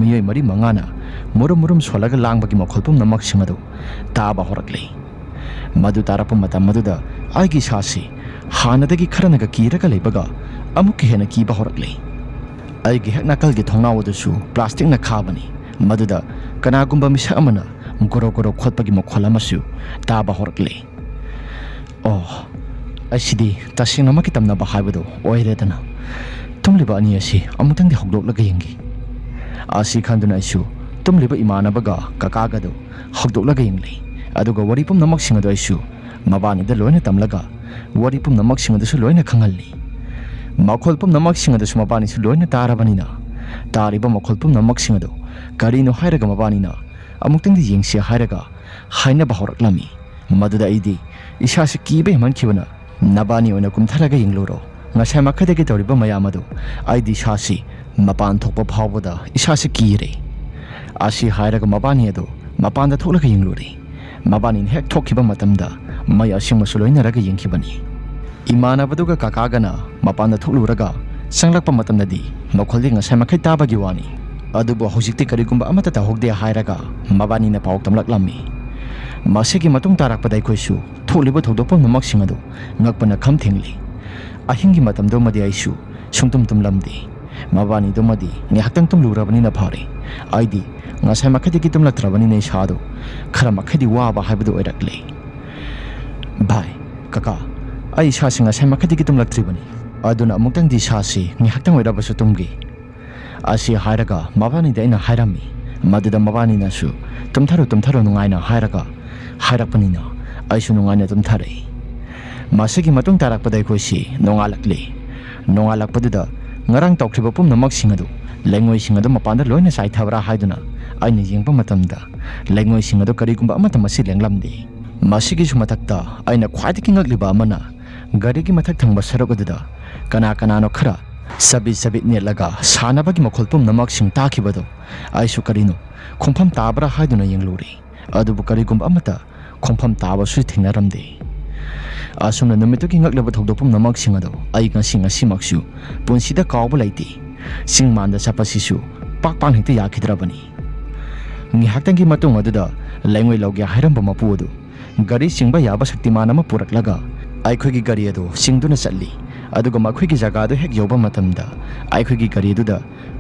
ꯃꯤꯑꯣꯏ ꯃꯔꯤ ꯃꯉꯥꯅ ꯃꯨꯔꯨꯝ ꯃꯨꯔꯨꯝ ꯁꯣꯜꯂꯒ ꯂꯥꯡꯕꯒꯤ ꯃꯈꯣꯜ ꯄꯨꯝꯅꯃꯛꯁꯤꯡ ꯑꯗꯨ ꯇꯥꯕ ꯍꯧꯔꯛꯂꯦ꯫ ꯃꯗꯨ ꯇꯥꯔꯛꯄ ꯃꯇꯝ ꯑꯗꯨꯗ ꯑꯩꯒꯤ ꯏꯁꯥꯁꯤ ꯍꯥꯟꯅꯗꯒꯤ ꯈꯔꯅꯒ ꯀꯤꯔꯒ ꯂꯩꯕꯒ ꯑꯃꯨꯛꯀ ꯍꯦꯟꯅ ꯀꯤꯕ ꯍꯧꯔꯛꯂꯦ꯫ ꯑꯩꯒꯤ ꯍꯦꯛ ꯅꯥꯀꯜꯒꯤ ꯊꯣꯡꯅꯥꯎ ꯑꯗꯨꯁꯨ ꯄ꯭ꯂꯥꯁꯇꯤꯛꯅ ꯈꯥꯕꯅꯤ꯫ ꯃꯗꯨꯗ ꯀꯅꯥꯒꯨꯝꯕ ꯃꯤꯁꯛ ꯑꯃꯅ ꯒꯣꯔꯣ ꯒꯣꯔꯣ ꯈꯣꯠꯄꯒꯤ ꯃꯈꯣꯜ ꯑꯃꯁꯨ ꯇꯥꯕ ꯍꯧꯔꯛꯂꯦ꯫ ꯑꯣ, ꯑꯁꯤꯗꯤ ꯇꯁꯦꯡꯅꯃꯛꯀꯤ ꯇꯝꯅꯕ ꯍꯥꯏꯕꯗꯨ ꯑꯣꯏꯔꯦꯗꯅ꯫ ꯇꯨꯝꯂꯤꯕ ꯑꯅꯤ ꯑꯁꯤ ꯑꯃꯨꯛꯇꯪꯗꯤ ꯍꯧꯗꯣꯛꯂꯒ ꯌꯦꯡꯒꯦ꯫ ꯑꯁꯤ ꯈꯟꯗꯨꯅ ꯑꯩꯁꯨ ꯇꯨꯝꯂꯤꯕ ꯏꯃꯥꯟꯅꯕꯒ ꯀꯀꯥꯒꯗꯨ ꯍꯧꯗꯣꯛꯂꯒ ꯌꯦꯡꯂꯤ꯫ ꯑꯗꯨꯒ ꯋꯥꯔꯤ ꯄꯨꯝꯅꯃꯛꯁꯤꯡ ꯑꯗꯨ ꯑꯩꯁꯨ ꯃꯕꯥꯅꯤꯗ ꯂꯣꯏꯅ ꯇꯝꯂꯒ ꯋꯥꯔꯤ ꯄꯨꯝꯅꯃꯛꯁꯤꯡ ꯑꯗꯨꯁꯨ ꯂꯣꯏꯅ ꯈꯪꯍꯜꯂꯤ꯫ ꯃꯈꯣꯜ ꯄꯨꯝꯅꯃꯛꯁꯤꯡ ꯑꯗꯨꯁꯨ ꯃꯕꯥꯅꯤꯁꯨ ꯂꯣꯏꯅ ꯇꯥꯔꯕꯅꯤꯅ, ꯇꯥꯔꯤꯕ ꯃꯈꯣꯜ ꯄꯨꯝꯅꯃꯛꯁꯤꯡ ꯑꯗꯨ ꯀꯔꯤꯅꯣ ꯍꯥꯏꯔꯒ ꯃꯕꯥꯅꯤꯅ ꯑꯃꯨꯛꯇꯪꯗꯤ ꯌꯦꯡꯁꯤ ꯍꯥꯏꯔꯒ ꯍꯥꯏꯅꯕ ꯍꯧꯔꯛꯂꯝꯃꯤ꯫ ꯃꯗꯨꯗ ꯑꯩꯗꯤ ꯏꯁꯥꯁꯤ ꯀꯤꯕ ꯍꯦꯟꯃꯟꯈꯤꯕꯅ, "ꯅꯕꯥꯅꯤ ꯑꯣꯏꯅ ꯀꯨꯝꯊꯔꯒ ꯌꯦꯡꯂꯨꯔꯣ꯫ ꯉꯁꯥꯏ ꯃꯈꯩꯗꯒꯤ ꯇꯧꯔꯤꯕ ꯃꯌꯥꯝ ꯑꯗꯨ ꯑꯩꯗꯤ ꯏꯁꯥꯁꯤ ꯃꯄꯥꯟ ꯊꯣꯛꯄ ꯐꯥꯎꯕꯗ ꯏꯁꯥꯁꯤ ꯀꯤꯔꯦ"꯫ ꯑꯁꯤ ꯍꯥꯏꯔꯒ ꯃꯕꯥꯅꯤ ꯑꯗꯨ ꯃꯄꯥꯟꯗ ꯊꯣꯛꯂꯒ ꯌꯦꯡꯂꯨꯔꯦ꯫ ꯃꯕꯥꯅꯤꯅ ꯍꯦꯛ ꯊꯣꯛꯈꯤꯕ ꯃꯇꯝꯗ ꯃꯩ ꯑꯁꯦꯡꯕꯁꯨ ꯂꯣꯏꯅꯔꯒ ꯌꯦꯡꯈꯤꯕꯅꯤ꯫ ꯏꯃꯥꯟꯅꯕꯗꯨꯒ ꯀꯀꯥꯒꯅ ꯃꯄꯥꯟꯗ ꯊꯣꯛꯂꯨꯔꯒ ꯆꯪꯂꯛꯄ ꯃꯇꯝꯗꯗꯤ ꯃꯈꯣꯜꯗꯤ ꯉꯁꯥꯏ ꯃꯈꯩ ꯇꯥꯕꯒꯤ ꯋꯥꯅꯤ꯫ ꯑꯗꯨꯕꯨ ꯍꯧꯖꯤꯛꯇꯤ ꯀꯔꯤꯒꯨꯝꯕ ꯑꯃꯠꯇ ꯇꯧꯍꯧꯗꯦ ꯍꯥꯏꯔꯒ ꯃꯕꯥꯅꯤꯅ ꯄꯥꯎ ꯇꯝꯂꯛꯂꯝꯃꯤ꯫ ꯃꯁꯤꯒꯤ ꯃꯇꯨꯡ ꯇꯥꯔꯛꯄꯗ ꯑꯩꯈꯣꯏꯁꯨ ꯊꯣꯛꯂꯤꯕ ꯊꯧꯗꯣꯛ ꯄꯨꯝꯅꯃꯛꯁꯤꯡ ꯑꯗꯨ ꯉꯛꯄꯅ ꯈꯝ ꯊꯦꯡꯂꯤ꯫ ꯑꯍꯤꯡꯒꯤ ꯃꯇꯝꯗꯨꯃꯗꯤ ꯑꯩꯁꯨ ꯁꯨꯡꯇꯨꯝ ꯇꯨꯝꯂꯝꯗꯦ꯫ ꯃꯕꯥꯅꯤꯗꯨꯃꯗꯤ ꯉꯥꯏꯍꯥꯛꯇꯪ ꯇꯨꯝꯂꯨꯔꯕꯅꯤꯅ ꯐꯔꯦ꯫ ꯑꯩꯗꯤ ꯉꯁꯥꯏ ꯃꯈꯩꯗꯒꯤ ꯇꯨꯝꯂꯛꯇ꯭ꯔꯕꯅꯤꯅ ꯏꯁꯥꯗꯣ ꯈꯔ ꯃꯈꯩꯗꯤ ꯋꯥꯕ ꯍꯥꯏꯕꯗꯨ ꯑꯣꯏꯔꯛꯂꯦ꯫ "ꯚꯥꯏ, ꯀꯀꯥ, ꯑꯩ ꯏꯁꯥꯁꯤ ꯉꯁꯥꯏ ꯃꯈꯩꯗꯒꯤ ꯇꯨꯝꯂꯛꯇ꯭ꯔꯤꯕꯅꯤ꯫ ꯑꯗꯨꯅ ꯑꯃꯨꯛꯇꯪꯗꯤ ꯏꯁꯥꯁꯤ ꯉꯥꯏꯍꯥꯛꯇꯪ ꯑꯣꯏꯔꯕꯁꯨ ꯇꯨꯝꯒꯦ"꯫ ꯑꯁꯤ ꯍꯥꯏꯔꯒ ꯃꯕꯥꯅꯤꯗ ꯑꯩꯅ ꯍꯥꯏꯔꯝꯃꯤ꯫ ꯃꯗꯨꯗ ꯃꯕꯥꯅꯤꯅꯁꯨ, "ꯇꯨꯝꯊꯔꯣ, ꯇꯨꯝꯊꯔꯣ ꯅꯨꯡꯉꯥꯏꯅ" ꯍꯥꯏꯔꯒ ꯍꯥꯏꯔꯛꯄꯅꯤꯅ ꯑꯩꯁꯨ ꯅꯨꯡꯉꯥꯏꯅ ꯇꯨꯝꯊꯔꯛꯏ꯫ ꯃꯁꯤꯒꯤ ꯃꯇꯨꯡ ꯇꯥꯔꯛꯄꯗ ꯑꯩꯈꯣꯏꯁꯤ ꯅꯣꯡꯉꯥꯜꯂꯛꯂꯤ꯫ ꯅꯣꯡꯉꯥꯜꯂꯛꯄꯗꯨꯗ ꯉꯔꯥꯡ ꯇꯧꯈ꯭ꯔꯤꯕ ꯄꯨꯝꯅꯃꯛꯁꯤꯡ ꯑꯗꯨ, ꯂꯩꯉꯣꯏꯁꯤꯡ ꯑꯗꯨ ꯃꯄꯥꯟꯗ ꯂꯣꯏꯅ ꯆꯥꯏꯊꯕ꯭ꯔꯥ ꯍꯥꯏꯗꯨꯅ ꯑꯩꯅ ꯌꯦꯡꯕ ꯃꯇꯝꯗ, ꯂꯩꯉꯣꯏꯁꯤꯡ ꯑꯗꯨ ꯀꯔꯤꯒꯨꯝꯕ ꯑꯃꯠꯇ ꯃꯁꯤ ꯂꯦꯡꯂꯝꯗꯦ꯫ ꯃꯁꯤꯒꯤꯁꯨ ꯃꯊꯛꯇ ꯑꯩꯅ ꯈ꯭ꯋꯥꯏꯗꯒꯤ ꯉꯛꯂꯤꯕ ꯑꯃꯅ, ꯒꯥꯔꯤꯒꯤ ꯃꯊꯛ ꯊꯪꯕ ꯁꯔꯨꯛ ꯑꯗꯨꯗ ꯀꯅꯥ ꯀꯅꯥꯅꯣ ꯈꯔ ꯆꯕꯤꯠ ꯆꯕꯤꯠ ꯅꯦꯠꯂꯒ ꯁꯥꯟꯅꯕꯒꯤ ꯃꯈꯣꯜ ꯄꯨꯝꯅꯃꯛꯁꯤꯡ ꯇꯥꯈꯤꯕꯗꯨ, ꯑꯩꯁꯨ ꯀꯔꯤꯅꯣ ꯈꯣꯡꯐꯝ ꯇꯥꯕ꯭ꯔꯥ ꯍꯥꯏꯗꯨꯅ ꯌꯦꯡꯂꯨꯔꯦ꯫ ꯑꯗꯨꯕꯨ ꯀꯔꯤꯒꯨꯝꯕ ꯑꯃꯠꯇ ꯈꯣꯡꯐꯝ ꯇꯥꯕꯁꯨ ꯊꯦꯡꯅꯔꯝꯗꯦ꯫ ꯑꯁꯨꯝꯅ ꯅꯨꯃꯤꯠꯇꯨꯒꯤ ꯉꯛꯂꯕ ꯊꯧꯗꯣꯛ ꯄꯨꯝꯅꯃꯛꯁꯤꯡ ꯑꯗꯨ ꯑꯩ ꯉꯁꯤ, ꯉꯁꯤꯃꯛꯁꯨ ꯄꯨꯟꯁꯤꯗ ꯀꯥꯎꯕ ꯂꯩꯇꯦ꯫ ꯆꯤꯡ ꯃꯥꯟꯗ ꯆꯠꯄꯁꯤꯁꯨ ꯄꯥꯛ ꯄꯥꯛ ꯍꯦꯛꯇ ꯌꯥꯈꯤꯗ꯭ꯔꯕꯅꯤ꯫ ꯉꯥꯏꯍꯥꯛꯇꯪꯒꯤ ꯃꯇꯨꯡ ꯑꯗꯨꯗ ꯂꯩꯉꯣꯏ ꯂꯧꯒꯦ ꯍꯥꯏꯔꯝꯕ ꯃꯄꯨ ꯑꯗꯨ ꯒꯥꯔꯤ ꯆꯤꯡꯕ ꯌꯥꯕ ꯁꯛꯇꯤꯃꯥꯟ ꯑꯃ ꯄꯨꯔꯛꯂꯒ ꯑꯩꯈꯣꯏꯒꯤ ꯒꯥꯔꯤ ꯑꯗꯨ ꯆꯤꯡꯗꯨꯅ ꯆꯠꯂꯤ꯫ ꯑꯗꯨꯒ ꯃꯈꯣꯏꯒꯤ ꯖꯒꯥꯗꯨ ꯍꯦꯛ ꯌꯧꯕ ꯃꯇꯝꯗ ꯑꯩꯈꯣꯏꯒꯤ ꯒꯥꯔꯤꯗꯨꯗ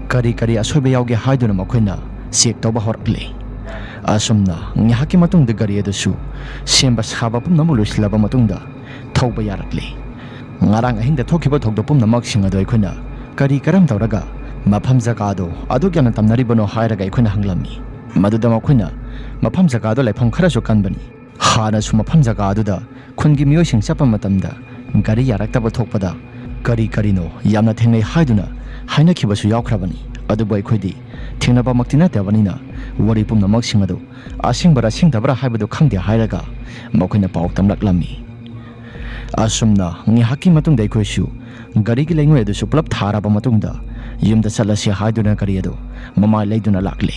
ꯀꯔꯤ ꯀꯔꯤ ꯑꯁꯣꯏꯕ ꯌꯥꯎꯒꯦ ꯍꯥꯏꯗꯨꯅ ꯃꯈꯣꯏꯅ ꯆꯦꯛ ꯇꯧꯕ ꯍꯧꯔꯛꯂꯦ꯫ ꯑꯁꯨꯝꯅ ꯉꯥꯏꯍꯥꯛꯀꯤ ꯃꯇꯨꯡꯗ ꯒꯥꯔꯤ ꯑꯗꯨꯁꯨ ꯁꯦꯝꯕ ꯁꯥꯕ ꯄꯨꯝꯅꯃꯛ ꯂꯣꯏꯁꯤꯜꯂꯕ ꯃꯇꯨꯡꯗ ꯊꯧꯕ ꯌꯥꯔꯛꯂꯦ꯫ ꯉꯔꯥꯡ ꯑꯍꯤꯡꯗ ꯊꯣꯛꯈꯤꯕ ꯊꯧꯗꯣꯛ ꯄꯨꯝꯅꯃꯛꯁꯤꯡ ꯑꯗꯨ ꯑꯩꯈꯣꯏꯅ ꯀꯔꯤ ꯀꯔꯝ ꯇꯧꯔꯒ ꯃꯐꯝ ꯖꯒꯥꯗꯣ ꯑꯗꯨꯛ ꯌꯥꯝꯅ ꯇꯝꯅꯔꯤꯕꯅꯣ ꯍꯥꯏꯔꯒ ꯑꯩꯈꯣꯏꯅ ꯍꯪꯂꯝꯃꯤ꯫ ꯃꯗꯨꯗ ꯃꯈꯣꯏꯅ ꯃꯐꯝ ꯖꯒꯥꯗꯣ ꯂꯩꯐꯝ ꯈꯔꯁꯨ ꯀꯟꯕꯅꯤ, ꯍꯥꯟꯅꯁꯨ ꯃꯐꯝ ꯖꯒꯥ ꯑꯗꯨꯗ ꯈꯨꯟꯒꯤ ꯃꯤꯑꯣꯏꯁꯤꯡ ꯆꯠꯄ ꯃꯇꯝꯗ ꯒꯥꯔꯤ ꯌꯥꯔꯛꯇꯕ ꯊꯣꯛꯄꯗ ꯀꯔꯤ ꯀꯔꯤꯅꯣ ꯌꯥꯝꯅ ꯊꯦꯡꯅꯩ ꯍꯥꯏꯗꯨꯅ ꯍꯥꯏꯅꯈꯤꯕꯁꯨ ꯌꯥꯎꯈ꯭ꯔꯕꯅꯤ꯫ ꯑꯗꯨꯕꯨ ꯑꯩꯈꯣꯏꯗꯤ ꯊꯦꯡꯅꯕꯃꯛꯇꯤ ꯅꯠꯇꯕꯅꯤꯅ ꯋꯥꯔꯤ ꯄꯨꯝꯅꯃꯛꯁꯤꯡ ꯑꯗꯨ ꯑꯁꯦꯡꯕꯔꯥ ꯑꯁꯦꯡꯗꯕꯔꯥ ꯍꯥꯏꯕꯗꯨ ꯈꯪꯗꯦ ꯍꯥꯏꯔꯒ ꯃꯈꯣꯏꯅ ꯄꯥꯎ ꯇꯝꯂꯛꯂꯝꯃꯤ꯫ ꯑꯁꯨꯝꯅ ꯉꯥꯏꯍꯥꯛꯀꯤ ꯃꯇꯨꯡꯗ ꯑꯩꯈꯣꯏꯁꯨ ꯒꯥꯔꯤꯒꯤ ꯂꯩꯉꯣꯏ ꯑꯗꯨꯁꯨ ꯄꯨꯂꯞ ꯊꯥꯔꯕ ꯃꯇꯨꯡꯗ ꯌꯨꯝꯗ ꯆꯠꯂꯁꯤ ꯍꯥꯏꯗꯨꯅ ꯒꯥꯔꯤ ꯑꯗꯨ ꯃꯃꯥꯏ ꯂꯩꯗꯨꯅ ꯂꯥꯛꯂꯦ꯫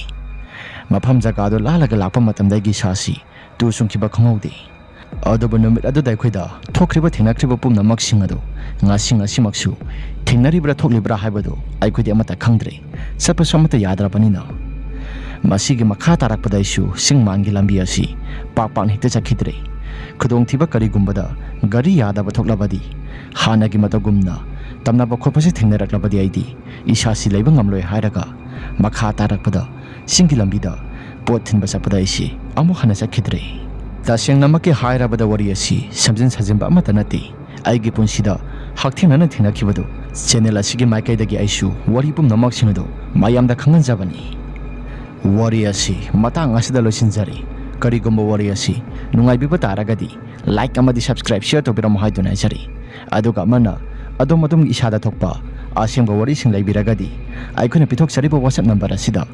ꯃꯐꯝ ꯖꯒꯥꯗꯨ ꯂꯥꯜꯂꯒ ꯂꯥꯛꯄ ꯃꯇꯝꯗ ꯑꯩꯒꯤ ꯏꯁꯥꯁꯤ ꯇꯨ ꯆꯨꯡꯈꯤꯕ ꯈꯪꯍꯧꯗꯦ꯫ ꯑꯗꯨꯕꯨ ꯅꯨꯃꯤꯠ ꯑꯗꯨꯗ ꯑꯩꯈꯣꯏꯗ ꯊꯣꯛꯈ꯭ꯔꯤꯕ ꯊꯦꯡꯅꯈ꯭ꯔꯤꯕ ꯄꯨꯝꯅꯃꯛꯁꯤꯡ ꯑꯗꯨ ꯉꯁꯤ ꯉꯁꯤꯃꯛꯁꯨ ꯊꯦꯡꯅꯔꯤꯕ꯭ꯔꯥ ꯊꯣꯛꯂꯤꯕ꯭ꯔꯥ ꯍꯥꯏꯕꯗꯨ ꯑꯩꯈꯣꯏꯗꯤ ꯑꯃꯠꯇ ꯈꯪꯗ꯭ꯔꯦ꯫ ꯆꯠꯄꯁꯨ ꯑꯃꯠꯇ ꯌꯥꯗ꯭ꯔꯕꯅꯤꯅ꯫ ꯃꯁꯤꯒꯤ ꯃꯈꯥ ꯇꯥꯔꯛꯄꯗ ꯑꯩꯁꯨ ꯆꯤꯡ ꯃꯥꯟꯒꯤ ꯂꯝꯕꯤ ꯑꯁꯤ ꯄꯥꯛ ꯄꯥꯛꯅ ꯍꯦꯛꯇ ꯆꯠꯈꯤꯗ꯭ꯔꯦ꯫ ꯈꯨꯗꯣꯡꯊꯤꯕ ꯀꯔꯤꯒꯨꯝꯕꯗ ꯒꯥꯔꯤ ꯌꯥꯗꯕ ꯊꯣꯛꯂꯕꯗꯤ, ꯍꯥꯟꯅꯒꯤ ꯃꯇꯧꯒꯨꯝꯅ ꯇꯝꯅꯕ ꯈꯣꯠꯄꯁꯤ ꯊꯦꯡꯅꯔꯛꯂꯕꯗꯤ ꯑꯩꯗꯤ ꯏꯁꯥꯁꯤ ꯂꯩꯕ ꯉꯝꯂꯣꯏ ꯍꯥꯏꯔꯒ ꯃꯈꯥ ꯇꯥꯔꯛꯄꯗ ꯆꯤꯡꯒꯤ ꯂꯝꯕꯤꯗ ꯄꯣꯠ ꯊꯤꯟꯕ ꯆꯠꯄꯗ ꯑꯩꯁꯤ ꯑꯃꯨꯛ ꯍꯟꯅ ꯆꯠꯈꯤꯗ꯭ꯔꯦ꯫ ꯇꯁꯦꯡꯅꯃꯛꯀꯤ ꯍꯥꯏꯔꯕꯗ ꯋꯥꯔꯤ ꯑꯁꯤ ꯁꯦꯝꯖꯤꯟ ꯁꯥꯖꯤꯟꯕ ꯑꯃꯠꯇ ꯅꯠꯇꯦ꯫ ꯑꯩꯒꯤ ꯄꯨꯟꯁꯤꯗ ꯍꯛꯊꯦꯡꯅꯅ ꯊꯦꯡꯅꯈꯤꯕꯗꯨ ꯆꯦꯅꯦꯜ ꯑꯁꯤꯒꯤ ꯃꯥꯏꯀꯩꯗꯒꯤ ꯑꯩꯁꯨ ꯋꯥꯔꯤ ꯄꯨꯝꯅꯃꯛꯁꯤꯡ ꯑꯗꯨ ꯃꯌꯥꯝꯗ ꯈꯪꯍꯟꯖꯕꯅꯤ꯫ ꯋꯥꯔꯤ ꯑꯁꯤ ꯃꯇꯥꯡ ꯑꯁꯤꯗ ꯂꯣꯏꯁꯤꯟꯖꯔꯤ꯫ ꯀꯔꯤꯒꯨꯝꯕ ꯋꯥꯔꯤ ꯑꯁꯤ ꯅꯨꯡꯉꯥꯏꯕꯤꯕ ꯇꯥꯔꯒꯗꯤ like ꯑꯃꯗꯤ subscribe, share ꯇꯧꯕꯤꯔꯝꯃꯨ ꯍꯥꯏꯗꯨꯅ ꯍꯥꯏꯖꯔꯤ꯫ ꯑꯗꯨꯒ ꯑꯃꯅ ꯑꯗꯣꯝ ꯑꯗꯣꯝꯒꯤ ꯏꯁꯥꯗ ꯊꯣꯛꯄ ꯑꯁꯦꯡꯕ ꯋꯥꯔꯤꯁꯤꯡ ꯂꯩꯕꯤꯔꯒꯗꯤ ꯑꯩꯈꯣꯏꯅ ꯄꯤꯊꯣꯛꯆꯔꯤꯕ WhatsApp number ꯑꯁꯤꯗ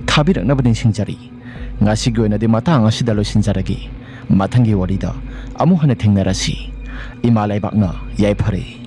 ꯊꯥꯕꯤꯔꯛꯅꯕ ꯅꯤꯡꯁꯤꯡꯖꯔꯤ꯫ ꯉꯁꯤꯒꯤ ꯑꯣꯏꯅꯗꯤ ꯃꯇꯥꯡ ꯑꯁꯤꯗ ꯂꯣꯏꯁꯤꯟꯖꯔꯒꯦ꯫ ꯃꯊꯪꯒꯤ ꯋꯥꯔꯤꯗ ꯑꯃꯨꯛ ꯍꯟꯅ ꯊꯦꯡꯅꯔꯁꯤ꯫ ꯏꯃꯥ ꯂꯩꯕꯥꯛꯅ ꯌꯥꯏꯐꯔꯦ꯫